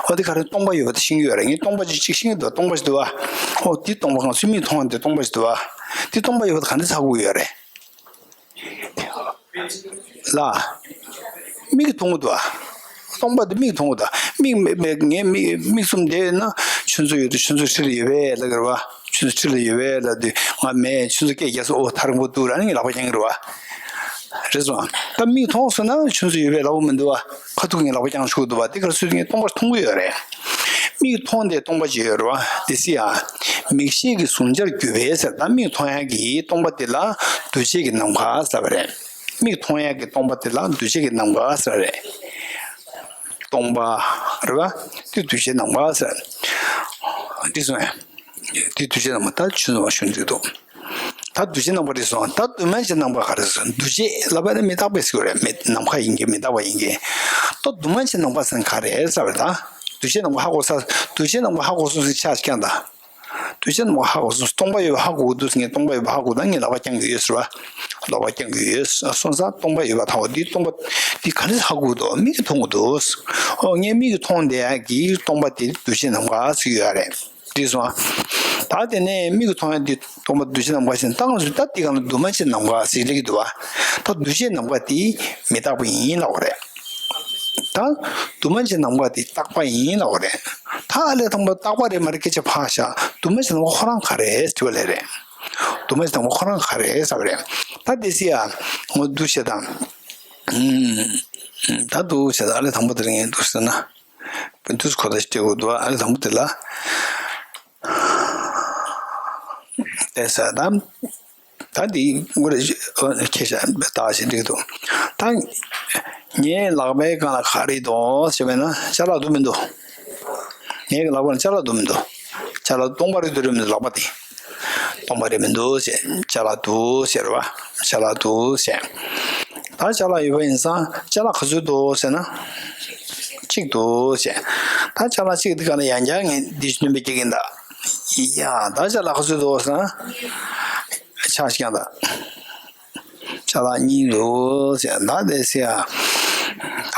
ཨོ་དེ་ག་རེ་སྟོང་པ་ཡོད་པ་དེ་ཤེས་ཀྱི་ཡོད་རེད། ངས་སྟོང་པ་ཅིག་ཅིག་ཤེས་ཀྱི་འདུག་སྟོང་པ་ཞིག་འདུག་པ། ཨོ་དེ་སྟོང་པ་ང་ཚོའི་མིག་མཐོང་བ་དེ་སྟོང་པ་ཞིག་འདུག་པ། དེ་སྟོང་པ་ཡོད་པ་དེ་ག་འདྲ་ཧ་གོ་གི་ཡོད་རེད། ལ། མིག་གིས་མཐོང་གི་འདུག་པ། སྟོང་པ་དེ་མིག་གིས་མཐོང་གི་འདུག་མིག་མེད་མེད་ངའི་མིག་མིག་བཙུམ་བསྡད་ཡོད་ན་ཆུ་ཚོད་ཡོད་དུས་ཆུ་ཚོད་འཁྲིས་ལ་ཡོད་པས་ལབ་ཀྱི་རེད་པ། ཆུ་ཚོད་འཁྲིས་ལ་ཡོད་པས་ལབ་དུས་ང་མེད། ཆུ་ཚོད་སྐད་རྒྱག་སོང་། ཨོ་ཐག་རིང་པོ་འདུག་ར་ནི་ངས་ལག་པ་བརྐྱང་གི་རེད་པ། རེད་སོང་། ད་མིག་མཐོང་སོང་ན་ཆུ་ཚོད་ཡོད་པས་ལབ་དགོས་མི་འདུག་པ། ཁ་ཐུག་ངས་ལག་པ་བརྐྱང་ཆོག་གི་འདུག་པ། དེ་ག་རེ་ཟེར་དུས་ངས་སྟོང་པ་མཐོང་གི་ཡོད་རེད། མིག་མཐོང་དེ་སྟོང་པ་ཅིག་ཡོད་རེད་པ། དེ་སྲིད་ཡང་། མིག་ཤེས་ཀྱིས་གཟུང་བྱར་གྱུར་པའི་ཟེར། ད་མིག་མཐོང་ཡག་གི་སྟོང་པ་དེ་ལ་འདུ་བྱེད་ཀྱི་ནམ་མཁའ་ཟེར་བ་རེད། མིག་མཐོང་ཡག་གི་སྟོང་པ་དེ་ལ་འདུ་བྱེད་ཀྱི་ནམ་མཁའ་ཟེར་བ་རེད། སྟོང་པ་རེད་པ། དེ་འདུ་བྱེད་ནམ་མཁའ་ཟེར། འགྲིག་སོང་ངས། དེ་འདུ་བྱེད་ནམ་མཁའ་ད་ཆུ་ཚོད་མ་ཞུ་འདུག་ད་འདུ་བྱེད་ནམ་མཁའ་རེད་སོང་། ད་འདུ་མ་བྱེད་ནམ་མཁའ་ག་རེ་ཟེར། འདུ་བྱེད་ལབ་པ་ནི་མི་རྟག་པའི་ཟེར་བ་རེད། མི་ནམ་མཁའ་ཡིན་གྱི་མི་རྟག་པ་ཡིན་གྱི། ད་འདུ་མ་བྱེད་ནམ་མཁའ་ཟེར་ན་ག་རེ་ཟེར་བ་རེད་ད། འདུ་བྱེད་ནམ་མཁའ་ཧ་གོ་ས། འདུ་བྱེད་ནམ་མཁའ་ཧ་གོ་སོང་ཟེར་ཆགས་ཀྱང་ད། འདུ་བྱེད་ནམ་མཁའ་ཧ་གོ་སོང་། སྟོང་པ་ཡོད་པ་ཧ་གོ་གི་འདུག་ངས་སྟོང་པ་ཡོད་པ་ཧ་གོ་ད་ངས་ལག་པ་བརྐྱང་གི་ཡོད་ཟེར་བ། ལག་པ་བརྐྱང་གི་ཡོད་སོང་ཙང་སྟོང་པ་ཡོད་པ་ཧ་གོ། འདི་སྟོང་པ་འདི་ག་རེ་ཧ་གོ་གི་འདུག་མིག་གིས་མཐོང་གི་འདུག་ཨོ་ངས་མིག་གིས་མཐོང་བསྡད་ཡག་གི་སྟོང་པ་དེ་འདུ་བྱེད་ནམ་མཁའ་ཟེར་གྱི་ཡོད་རེད། འགྲིག་སོང་ཨ། ད་དེ་ནས་མིག་གིས་མཐོང་ཡག་འདི་སྟོང་པ་འདུ་བྱེད་ནམ་མཁའ་ཞེས་ད་ང་ཚོས་ད་འདི་ག་ལ་འདུ་མ་བྱེད་ནམ་མཁའ་ཟེར་ལབ་ཀྱི་འདུག་བ། ད་འདུ་བྱེད་ནམ་མཁའ་དེ་མི་རྟག་པ་ཡིན་ལབ་པ་རེད། ད་འདུ་མ་བྱེད་ནམ་མཁའ་དེ་རྟག་པ་ཡིན་ལབ་པ་རེད། ད་ཨ་ལས་དང་པོ་རྟག་པ་རེད་མ་རེད་སྐད་ཆ་ཕར་བཞག་འདུ་མ་བྱེད་ནམ་མཁའ་ཁོ་རང་ག་རེ་དྲི་བ་ལས་རེད། འདུ་མ་བྱེད་ནམ་མཁའ་ཁོ་རང་ག་རེ་ཟེར་བ་རེད། ད་དེ་སྲིད་ཡ། ངོ་འདུ་བྱེད་དང་། ད་འདུ་བྱེད་དང་། ཨ་ལས་དང་པོ་དེ་རིང་འདུ་ཟེར་ན། འདུ་ཁོ་ད་ཞིག་སྤྲད་དགོས་འདུག་ཨ་ལས་དང་པོ་དེ་ལ། དེ་ས་དང་། ད་འདི་ངོ་རེ་ཁྱེད་ཤ་ལྟ་ཞིག་འགྲིག་འདུག་ད་ངའི་ལག་པའི་སྒང་ལ་ག་རེ་འདུག་ཞེས་པས་ན། ཅ་ལག་འདུག་མི་འདུག་ངའི་ལག་པ་ལ་ཅ་ལག་འདུག་མི་འདུག་ཅ་ལག་སྟོང་པ་རེད་འདུག་རེད་མི་འདུག་ལག་པ་དེ་སྟོང་པ་རེད་མི་འདུག་ཞེས། ཅ་ལག་འདུག་ཟེར་བ། ཅ་ལག་འདུག་ཟེར། ད་ཅ་ལག་ཡོད་པ་ཡིན་ཙང་ཅ་ལག་ག་ཚོད་འདུག་ཟེར་ན། གཅིག་འདུག་ཟེར། ད་ཅ་ལག་གཅིག་འདི་ག་ནས་ཡང་བསྐྱར་ངས་འདི་བཞིན་སྣོན་པ་སྐྱེ་གིན་གདའ། ཡ། ད་ཅ་ལག་ག་ཚོད་འདུག་ཟེར་ན། ཆ་ཞིག་ཀྱང་གདའ། ཅ་ལག་གཉིས་འདུག་ཟེར། ད་དེ་ཟེར་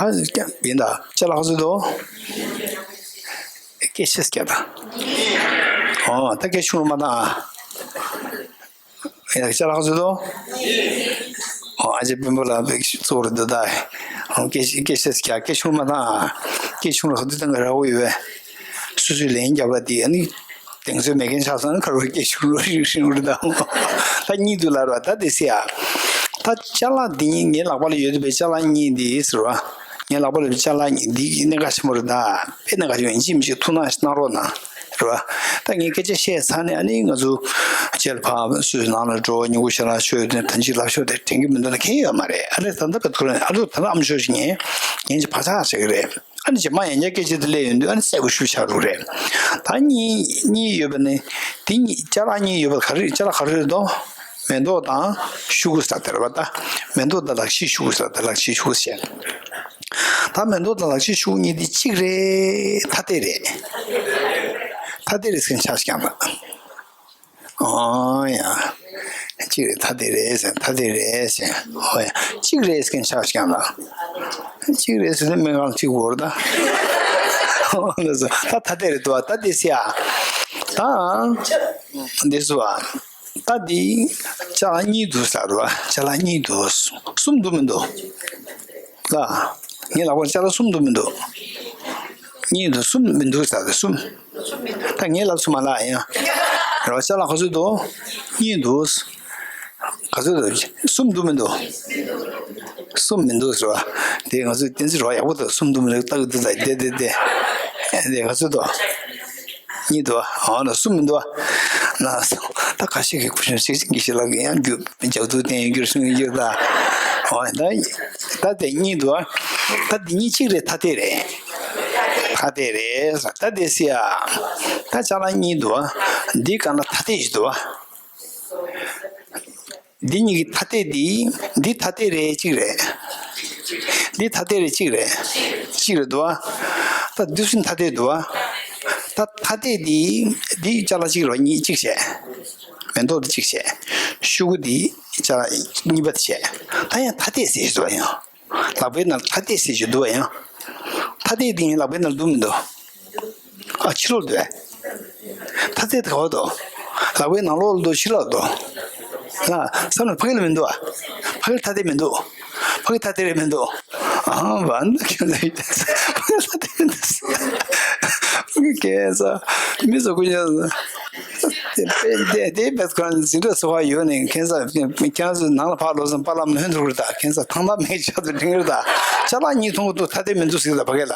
ཡ། ད་ཡིན་ད། ཅ་ལག་ག་ཚོད་འདུག་སྐད་ཆ་སྐྱ་དང་། ཨོ་ད་སྐད་ཆུང་རུ་མ་བཏང་ཨ། ཡ་ཅ་ལག་ག་ཚོད་འདུག་ཨོ་ཨ་ཅེ་དཔོན་པོ་ལ་བེག་གཙོ་བོར་འདུག་ད། ཨོ་སྐད་ཆ་སྐད་ཆ་སྐྱ་སྐད་ཆུང་མ་བཏང་ཨ། སྐད་ཆུང་རུ་ག་དུས་བཏང་གི་ར་འོ་ཡོད་པས། སོ་སོའི་ལན་རྒྱབ་པ་དེ་ཨ་ནི། གདེང་ཚོད་མེད་མཁན་ཆགས་སོང་ན་ཁ་རུ་སྐད་ཆུང་རུ་རིང་རིང་རུ་དང་། ད་གཉིས་འདུག་ལབ་ར། ད་དེ་སེ་ཡ། ད་ཅ་ལག་འདི་གཉིས་ངའི་ལག་པ་ལ་ཡོད་པའི་ཅ་ལག་གཉིས་འདི་ཟེར་བ། ངའི་ལག་པ་ལ་ཡོད་པའི་ཅ་ལག་གཉིས་འདི་གནད་འགག་ཆེན་པོ་རེད་ད། དཔེ་གནད་འགག་ཆེན་པོ་ཡིན་གཅིག་མིན་གཅིག་ཐུགས་སྣང་གནང་རོགས་གནང་། རེད་བ། ད་ངས་སྐད་ཆ་བཤད་ཚར་ནས་ཨ་ནི་ང་ཚོ་རྗེས་ལ་ཕར་སུས་ནང་ལ་འགྲོ་ཉིན་གུང་ཞལ་ལག་མཆོད་དེ་ད་ཅིག་ལབ་ཤོག་དེ་དྲན་གྱི་མི་འདུག་ན་ཁྱད་ཡོད་མ་རེད། ཨ་ལས་ད་ལྟ་བར་དུ་ཨ་ལོ་ད་ལྟ་ཨ་མཆོག་ཞིག་ངས་ངན་གྱི་བག་ཆགས་བྱེད་ཀྱི་རེད། ཨ་ནི་རྗེས་མ་ཡང་བསྐྱར་སྐད་ཆ་དེ་སླེབས་ཡོང་དུས་ཨ་ནི་གསལ་པོ་ཞིག་ཆགས་འགྲོ་གི་རེད། ད་གཉིས་གཉིས་ཡོད་པ་ནི་དེ་གཉིས་ཅ་ལག་གཉིས་ཡོད་པ་ག་རེ་ཅ་ལག་ག་རེ་རེད་དོ། མེ་ཏོག་དང་ཤུ་གུ་ཟེར་དེ་རེད་པ། ད་མེ་ཏོག་དང་ལག་ཕྱིས་ཤུ་གུ་ཟེར་དེ་ལག་ཕྱིས་ཤུ་གུ་ཟེར། ད་མེ་ཏོག་དང་ལག་ཕྱིས་ཤུ་གུ་གཉིས་དེ་གཅིག་རེད། ཐ་དད་རེད། ཐ་དད་རེད་ཟེར་མཁན་ཆགས་ཤིག་ཀྱང་ད། ཨོ་ཡ། གཅིག་རེད། ཐ་དད་རེད་ཟེར། ཐ་དད་རེད་ཟེར། ཨོ་ཡ། གཅིག་རེད་ཟེར་མཁན་ཆགས་ཤིག་ཀྱང་ད། གཅིག་རེད་ཟེར་ན་སྨན་ཁང་གཅིག་བོར་ད། ཨོ་ལ་ཟེར། ད་ཐ་དད་རེད་འདུག་ད་དེ་སེ་ཡ། ད་འདི་སུ་བ། ད་འདི་ཅ་ལག་གཉིས་འདུག་ཟེར་བ། ཅ་ལག་གཉིས་འདུག་གསུམ་འདུག་མི་འདུག་ལ། ངའི་ལག་པར་ཅ་ལག་གསུམ་འདུག་མི་འདུག་གཉིས་འདུག་གསུམ་མི་འདུག་ཟེར་ཏེ་གསུམ། ད་ངའི་ལག་གསུམ་མ་ལག་ཡིན། རེད་བ། ཅ་ལག་ག་ཚོད་འདུག་གཉིས་འདུག་ག་ཚོད་འདུག་གསུམ་འདུག་མི་འདུག་གསུམ་མི་འདུག་ཟེར་བ། དེ་ང་ཚོས་བསྟན་འཛིན་རོགས་ཡག་པོ་འདུག་གསུམ་འདུག་མི་འདུག་ལྟ་གི་འདུག་ད་དེ་དེ་དེ། དེ་ག་ཚོད་འདུག་གཉིས་འདུག་ཨ་ན་གསུམ་མི་འདུག་ན་ད་ཁ་ཤས་ཀྱི་ཁུ་ཤུན་ཤིག་ཤིག་གི་ཤི་ལ་གི་ཡང་རྒྱུ་འཇག་ཏུ་བསྟན་རྒྱུར་གསུང་རྒྱུ་ད། ཨོ་ད་ད་དེ་གཉིས་འདུག་ད་དེ་གཉིས་གཅིག་རེད། ཐ་དད་རེད། ཐ་དད་རེད། ད་དེ་སི་ཡ། ད་ཅ་ལག་གཉིས་འདུག་འདི་ག་ན་ཐ་དད་ཞིག་འདུག་འདི་གཉིས་ཀྱི་ཐ་དད་འདི། འདི་ཐ་དད་རེད། གཅིག་རེད། འདི་ཐ་དད་རེད། གཅིག་རེད། གཅིག་རེད་འདུག་བ། ད་འདི་སུ་ཐ་དད་འདུག་བ། ད་ཐ་དད་འདི། འདི་ཅ་ལག་གཅིག་རེད་བ། གཉིས་གཅིག་བྱས། མེ་ཏོག་འདི་གཅིག་བྱས། ཤུ་གུ་འདི་ཅ་ལག་གཉིས་པ་དེ་བྱས། ད་ཡང་ཐ་དད་ཟེར་གྱི་འདུག་བ། ཡང་ལག་པའི་ནང་ཐ་དད་ཟེར་གྱི་འདུག་བ། ཡང་ཐ་དད་འདི་ངའི་ལག་པའི་ནང་འདུག་མི་འདུག་ཨ། ཕྱི་ལོགས་འདུག་ཨེ། ཐ་དད་དེ་ག་བ་འདུག་ལག་པའི་ནང་ལོགས་ལ་འདུག་ཕྱི་ལོགས་འདུག་ལ། བསམ་ན་ཕ་གི་ལ་མི་འདུག་ཨ། ཕ་གི་ཐ་དད་མི་འདུག་ཕ་གི་ཐ་དད་རེད་མི་འདུག་ཨ་བ་འདུག་ཁྱོད་ཚོ་ཕ་གི་ཐ་དད་མི་འདུག་ཕ་གི་སྐད་ས་མི་ཚོ་ཀུན་ཀྱང་དེ་དེ་དེ་བེད་ཁོ་རང་འཛིན་གྲྭ་སོ་བ་ཡོད་ནས་ཁྱེད་ཚོ་ཁྱེད་ཚོ་ནང་ལ་ཕར་ལོག་སོང་། པཱ་ལགས་ལྷོད་འགྲོ་གི་རེད་ད། ཁྱེད་ཚོ་ཐང་ཐང་མེད་ཆགས་ཏུ་འགྲིང་གི་རེད་ད། ཅ་ལག་གཉིས་མཐོང་གི་འདུག་ཐ་དད་མི་འདུག་ཟེར་གི་ད་ཕ་གི་ལ།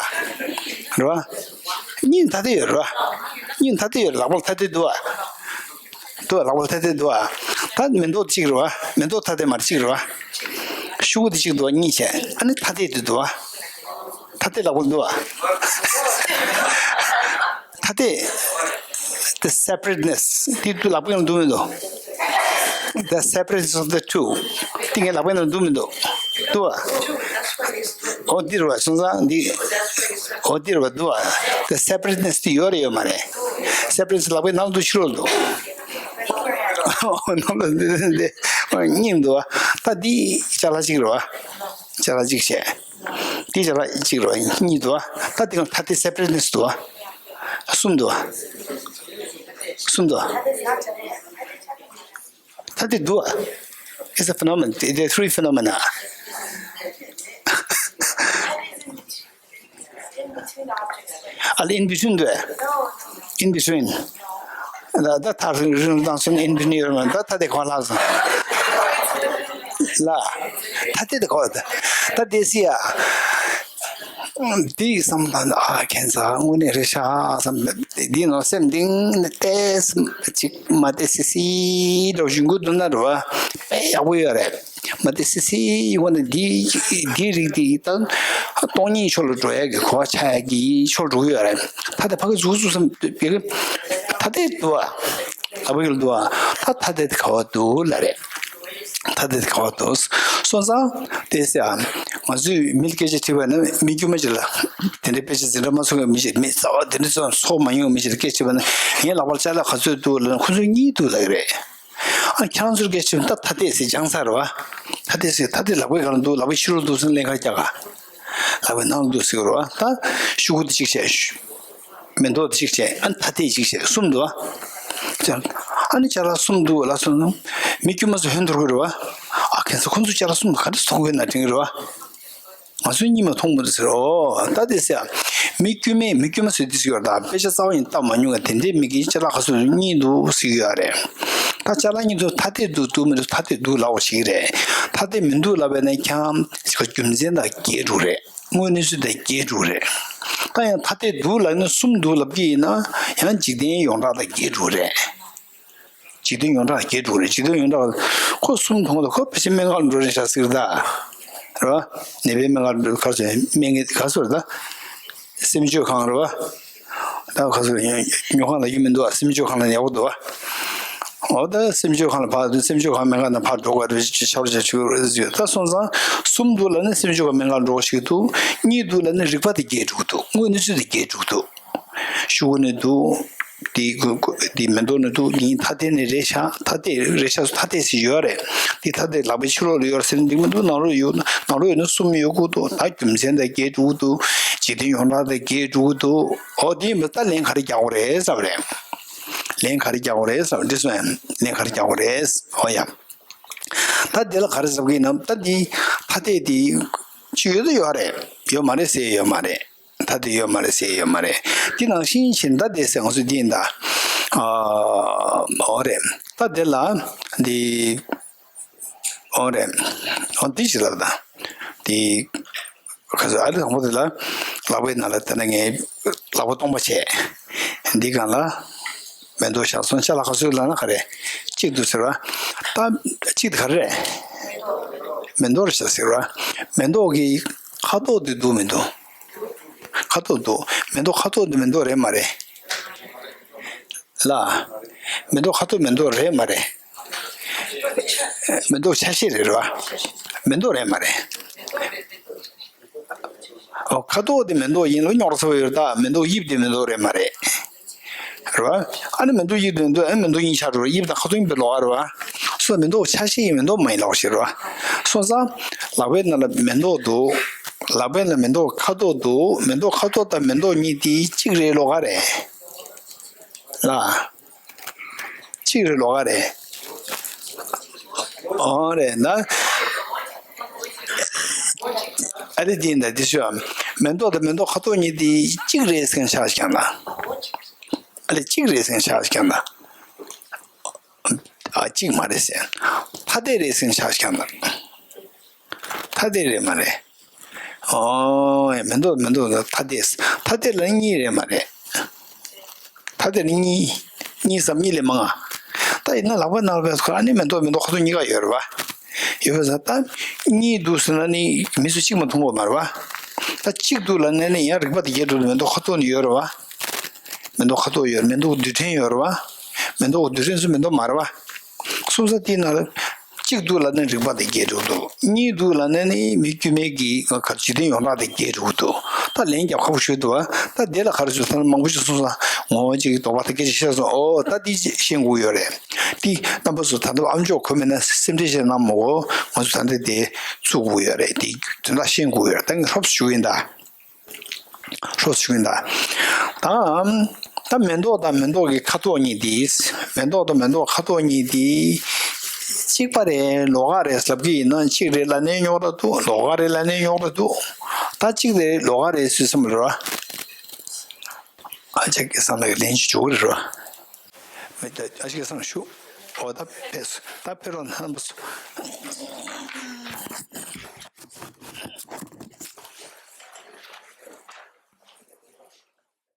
རེད་བ། གཉིས་ཐ་དད་ཡོད་རེད་བ། གཉིས་ཐ་དད་ཡོད་རེད། ལག་པ་ལ་ཐ་དད་འདུག་བ། འདུག་བ། ལག་པ་ལ་ཐ་དད་འདུག་བ། ད་མེ་ཏོག་གཅིག་རེད་བ། མེ་ཏོག་ཐ་དད་མ་རེད། གཅིག་རེད་བ། ཤུ་གུ་དེ་གཅིག་འདུག་བ། གཉིས་བྱས། ཨ་ནི་ཐ་དད་དེ་འདུག་བ། ཐ་དད་ལག་པ་ལ་འདུག་བ། ཐ་དད། The separateness. དེ་དུས་ལག་པའི་ནང་འདུག་མི་འདུག The separateness of the two. དེ་ངའི་ལག་པའི་ནང་འདུག་མི་འདུག་འདུག་བ། འོ་འདི་རེད་བ། སོང་ཙང་འདི། འོ་འདི་རེད་བ། འདུག་བ། The separateness དེ་ཡོད་རེད་ཡོད་མ་རེད། Separatist ལག་པའི་ནང་འདུག་ཕྱི་ལོགས་འདུག་འོ་ནང་ལ་འདི་འདི་འདི་གཉིས་འདུག་བ། ད་འདི་ཅ་ལག་གཅིག་རེད་བ། ཅ་ལག་གཅིག་བྱས། འདི་ཅ་ལག་གཅིག་རེད་བ། གཉིས་འདུག་བ། ད་འདི་གང་ཐ་དད་separateness འདུག་བ། གསུམ་འདུག་བ། གསུམ་འདུག་བ། ཐ་དད་འདུག་བ། It's a phenomenon. There are three phenomena. ཨ་ལ་in between འདུག་བ། In between. ད་ད་ཐག་རིང་རིང་དང་སོང་in between ཡོད་མ། ད་ཐ་དད་གང་ལགས་སོང་། ལ། ཐ་དད་དེ་ག་བ་ད། ད་དེ་སི་ཡ། འདི་བསམ་བློ་ཨ་ཁྱེད་ཚ་དངོས་གནས་རེད་ཤག་བསམ། འདི་ནང་སེམས་གཏིང་ནས་བལྟས་ཅིག་མ་བལྟས་སི་སི་འདྲ་བཞིན་གུ་འདུག་ན་རེད་བ། དཔེ་ཡག་པོ་ཡོད་རེད། མ་བལྟས་སི་སི་ཡོང་ན་འདི་འདི་རིགས་འདི་ད་སྟོང་ཉིད་ཕྱོགས་ལ་འགྲོ་ཡ་གི་གོ་བ་ཆགས་ཡ་གི་ཕྱོགས་འགྲོ་གི་ཡོད་རེད། ད་ལྟ་ཕ་གི་གཟུགས་གཟུགས་བསམ་ཐ་དད་འདུག་བ། ལ་བ་གི་འདུག་བ། ད་ཐ་དད་ག་བ་འདུག་ལ་རེད། ཐ་དད་ག་བ་འདུག་སོང་ཙང་དེ་ཟེར་ཨ། ང་ཚོས་མི་ལ་སྐད་ཆ་དྲིས་པ་ན་མི་དཀྱུས་མ་ཅིག་ལ་དེ་འདྲའི་དཔེ་ཆ་འཛིན་གྲྭ་མ་ཚོགས་མཁན་མི་ཞིག་མི་རྩ་བ་དེ་འདྲ་ཚོ་ཚོགས་མ་མྱོང་མི་ཞིག་ལ་སྐད་དྲིས་པ་ན་ངའི་ལག་པར་ཅ་ལག་ག་ཚོད་འདུག་ལབ་ན་ཁོ་ཚོས་གཉིས་འདུག་ལབ་ཀྱི་རེད། ཨ་ཁྱེད་རང་ཚོར་སྐད་ཆ་ད་ཐ་དད་ཟེར་སྦྱངས་ཚར་བ། ཐ་དད་ཟེར་ཐ་དད་ལག་པའི་སྒང་ལ་འདུག་ལག་པའི་ཕྱི་རོལ་འདུག་ཟེར་ན་ལན་ཁ་རྒྱག་ག་ལག་པའི་ནང་འདུག་ཟེར་གི་རེད་བ། ད་ཤོག་གུ་དེ་གཅིག་བྱས། མེ་ཏོག་གཅིག་བྱས། ཨ་ནི་ཐ་དད་གཅིག་བྱས། གསུམ་འདུག་ཨ། ཨ་ནི་ཅ་ལག་གསུམ་འདུག་ལ་སོང་ཙང་མི་དཀྱུས་མ་ཚོ་ཧོན་འཐོར་གི་རེད་བ། ཨ་ཁྱེད་ཚོ་ཁོང་ཚོ་ཅ་ལག་གསུམ་ག་འདྲ་ཚོགས་ཡོད་ན་དྲན་གི་རེད་བ། ང་ཚོས་གཉིས་མ་མཐོང་མི་འདུག་ཟེར། ཨོ་ད་དེ་ཟེར་ཡ། མི་དཀྱུས་མས་མི་དཀྱུས་མ་ཚོས་འདི་ཟེར་གི་ཡོད་རེད་ད། དཔེ་ཆ་རྩ་བ་ཡིན་བལྟ་མ་མྱོང་བ་དེ་འདྲའི་མི་གིས་ཅ་ལག་ག་ཚོད་འདུག་གཉིས་འདུག་ཟེར་གི་ཡོད་རེད། ད་ཅ་ལག་གཉིས་འདུག་ཐ་དད་འདུག་འདུག་མི་འདུག་ཐ་དད་འདུག་ལབ་པ་ཞིག་རེད། ཐ་དད་མི་འདུག་ལབ་པ་ཡིན་ན་ཁྱེད་རང་རྒྱུ་མཚན་དང་འགལ་འགྲོ་རེད། དངོས་གནས་ཚུལ་དང་འགལ་འགྲོ་རེད། ད་ཡང་ཐ་དད་འདུག་ལབ་ན་གསུམ་འདུག་ལབ་ཀྱི་ཡིན་ན་ཡང་འཇིག་རྟེན་ཡོངས་གྲགས་དང་འགལ་འགྲོ་རེད། འཇིག་རྟེན་ཡོངས་གྲགས་འགལ་འགྲོ་རེད། འཇིག་རྟེན་ཡོངས་གྲགས་ཁོ་གསུམ་མཐོང་ད་ཁོ་ཕལ་ཆེར་སྨན་ཁང་འགྲོ་རེད་ཤག་ཟེར་ད། རེད་བ། ནད་པའི་སྨན་ཁང་འགྲོ་ག་ཚོད་སྨན་གྱི་ག་ཚོད་རེད་ད། སེམས་བཅོས་ཁང་རེད་བ། ད་ག་ཚོད་ཉོ་ཉོ་ཁང་ལ་ཡོད་མི་འདུག་བ། སེམས་བཅོས་ཁང་ལ་ཡག་པོ་འདུག་བ། འོ་ད་སེམས་བཅོས་ཁང་ལ་ཕར་སེམས་བཅོས་ཁང་སྨན་ཁང་ནང་ཕར་འགྲོ་དགོས་རེད་ཅེས་ཆ་རོགས་བྱ་ཆུག་རེད་ཟེར། ད་སོང་ཙང་གསུམ་འདུག་ལབ་ན་སེམས་བཅོས་ཁང་སྨན་ཁང་འགྲོ་ཞིག་འདུག་གཉིས་འདུག་ལབ་ན་རིག་པ་དེ་འགལ་འགྲོ་གི་འདུག་དངོས་གནས་ཚུལ་དེ་འགལ་འགྲོ་གི་འདུག་ཤོག་གུ་ནས་འདུག་དེ་དེ་མེ་ཏོག་ནས་འདུག་དེ་ཐ་དད་ནས་རེད་ཤག་ཐ་དད་རེད་ཤག་ཐ་དད་ཟེར་ཡོད་རེད། དེ་ཐ་དད་ལག་པའི་ཕྱི་ལོགས་ལ་ཡོད་རེད་ཟེར་ན་འགྲིག་མི་འདུག་ནང་ལོགས་ཡོད་ནང་ལོགས་ཡོད་ན་གསུམ་ཡོད་དགོས་འདུག་ད་རྒྱུ་མཚན་དང་འགལ་འགྲོ་གི་འདུག་འཇིག་རྟེན་ཡོངས་གྲགས་དང་འགལ་འགྲོ་གི་འདུག་འོ་དེ་ཡིན་པ་ད་ལན་ག་རེ་རྒྱག་དགོས་རེད་བསམ་རེད། ལན་ག་རེ་རྒྱག་དགོས་རེད་བསམ་འདི་སོང་ཡང་ལན་ག་རེ་རྒྱག་དགོས་རེད། འོ་ཡ། ད་དེ་ལ་ག་རེ་ཟེར་གི་ཡིན་ནམ། ད་འདི་ཐ་དད་དེ་ཅི་ཡོད་དུ་ཡོད་རེད། ཡོད་མ་རེད་ཟེར་ཡོད་མ་རེད། ད་དེ་ཡོད་མ་རེད་ཟེར་ཡོད་མ་རེད། དེ་ནང་བཞིན་བྱས་ན་ད་དེ་ཟེར་ང་ཚོས་འདི་ཡིན་ད། ཨ། འོ་རེད། ད་དེ་ལ་འདི། འོ་རེད། འོ་འདི་ཞིག་ལབ་ད། འདི། ཁ་སང་ཨ་ལི་དང་པོ་དེ་ལ་ལག་པའི་ནང་ལ་དེ་ན་ངས་ལག་པ་སྟོང་པ་བྱས། འདི་སྒང་ལ་མེ་ཏོག་བཞག་སོང་། ཅ་ལག་ག་ཚོད་ལབ་ན་ག་རེ། གཅིག་འདུག་ཟེར་བ། ད་གཅིག་དེ་ག་རེ་རེད། མེ་ཏོག་རེད་ཤག་ཟེར་བ། མེ་ཏོག་གི་ཁ་དོག་དེ་འདུག་མི་འདུག་ཁ་དོག་འདུག་མེ་ཏོག་ཁ་དོག་འདི་མེ་ཏོག་རེད་མ་རེད། ལ། མེ་ཏོག་ཁ་དོག་མེ་ཏོག་རེད་མ་རེད། མེ་ཏོག་ཆ་ཤས་རེད་རེད་བ། མེ་ཏོག་རེད་མ་རེད། ཨོ་ཁ་དོག་དེ་མེ་ཏོག་ཡིན་ལ་རྙོག་དྲ་ཚ་པོ་ཡོད་རེད་ད། མེ་ཏོག་དབྱིབས་དེ་མེ་ཏོག་རེད་མ་རེད། རེད་བ། ཨ་ནི་མེ་ཏོག་དབྱིབས་དེ་མེ་ཏོག་ཨ་ནི་མེ་ཏོག་གཉིས་ཆགས་འགྲོ་རེད། དབྱིབས་དང་ཁ་དོག་གཉིས་པོ་ལོགས་ཀ་རེད་བ། སོ་མེ་ཏོག་ཆ་ཤས་ཡིན་མེ་ཏོག་མ་ཡིན་ལོགས་ཤིག་རེད་བ། སོང་ཙང་ལག་པའི་ནང་ལ་མེ་ཏོག་འདུག་ལག་པའི་ནང་མེ་ཏོག་ཁ་དོག་འདུག་མེ་ཏོག་ཁ་དོག་དང་མེ་ཏོག་གཉིས་དེ་གཅིག་རེད་ལོགས་ཀ་རེད། ལ། གཅིག་རེད་ལོགས་ཀ་རེད། ཨོ་རེད་ན། ཨ་རེ་འདི་འདྲ་འདི་ཞུ་ཨ། མེ་ཏོག་དང་མེ་ཏོག་ཁ་དོག་གཉིས་དེ་གཅིག་རེད་ཟེར་ཆགས་ཤག་ན། ཨ་རེ་གཅིག་རེད་ཟེར་ཆགས་ཤག་ན། ཨ་གཅིག་མ་རེད་ཟེར། ཐ་དད་རེད་ཟེར་ཆགས་ཤག་ན། ཐ་དད་རེད་མ་རེད། ཨོ་ཡ་མེ་ཏོག་མེ་ཏོག་ཐ་དད། ཐ་དད་ལ་གཉིས་རེད་མ་རེད། ཐ་དད་ནི་གཉིས། གཉིས་སམ་གཉིས་ལས་མང་ང་། ད་ཡིན་ན་ལག་པ་ནང་ལ་ཕེབས་སྐོར་ཨ་ནི་མེ་ཏོག་མེ་ཏོག་ཁ་དོག་གཉིས་ཀ་ཡོད་རེད་བ། ཡོད་པ་ས་ད་གཉིས་འདུག་ཟེར་ན་ནི་མི་ཚོ་གཅིག་མ་མཐོང་གི་མ་རེད་བ། ད་གཅིག་འདུག་ལབ་ན་ནི་ཡང་རིག་པ་དེ་རྒྱས་འགྲོ་འདུག་མེ་ཏོག་ཁ་དོག་ནི་ཡོད་རེད་བ། མེ་ཏོག་ཁ་དོག་ཡོད་རེད། མེ་ཏོག་རྡུལ་ཕྲན་ཡོད་རེད་བ། མེ་ཏོག་རྡུལ་ཕྲན་ཚོ་མེ་ཏོག་མ་རེད་བ། གསུམ་ས་དེའི་ནང་ལ། གཅིག་འདུག་ལབ་ན་རིག་པ་དེ་རྒྱས་འགྲོ་འདུག་གཉིས་འདུག་ལབ་ན་ནི་མི་དཀྱུས་མའི་གི་ག་འཇིག་རྟེན་ཡོངས་གྲགས་དེ་རྒྱས་འགྲོ་གི་འདུག་ད་ལན་རྒྱག་ཁག་པོ་ཞིག་འདུག་བ། ད་དེ་ལ་ག་རེ་ཟེར་ད་མང་པོ་ཞིག་གསུངས་སོང་། ངོ་བོ་གཅིག་གི་དོགས་པ་དེ་སྐད་ཆ་བཤད་སོང་། ཨོ་ད་འདི་ཤེས་དགོས་ཡོད་རེད། འདི་རྣམ་པ་ཚོ་ད་ལྟ་ཨ་མཆོག་གོ་མེད་ན་སེམས་ཁྲལ་བྱེད་གནང་མ་དགོས། ང་ཚོ་ད་ལྟ་དེ་བཙུགས་དགོས་ཡོད་རེད། དེ་དོན་དག་ཤེས་དགོས་ཡོད་རེད། ད་ངས་ཧྲོབ་ཞུ་གི་ཡིན་ད། ཧྲོབ་ཞུ་གི་ཡིན་ད། ད་ད་མེ་ཏོག་དང་མེ་ཏོག་གི་ཁ་དོག་གཉིས་དེ། མེ་ཏོག་དང་མེ་ཏོག་ཁ་དོག་གཉིས་དེ། གཅིག་པ་རེད་ལོགས་ཀ་རེད་ལབ་ཀྱི་ཡིན་ན་གཅིག་རེད་ལབ་ནའི་རྙོག་དྲ་འདུག་ལོགས་ཀ་རེད་ལབ་ནའི་རྙོག་དྲ་འདུག་ད་གཅིག་རེད་ལོགས་ཀ་རེད་ཟེར་སོང་རེད་བ། ཨ་ཅག་གི་བསམ་ལ་ལན་ཅིག་འཇོག་རེད་བ། མི་ད་ཨ་ཅག་གི་བསམ་ཞུ། འོ་ད་ཕེབས་སོང་། ད་ཕེབས་རོགས་རྣམ་པ་ཚོ།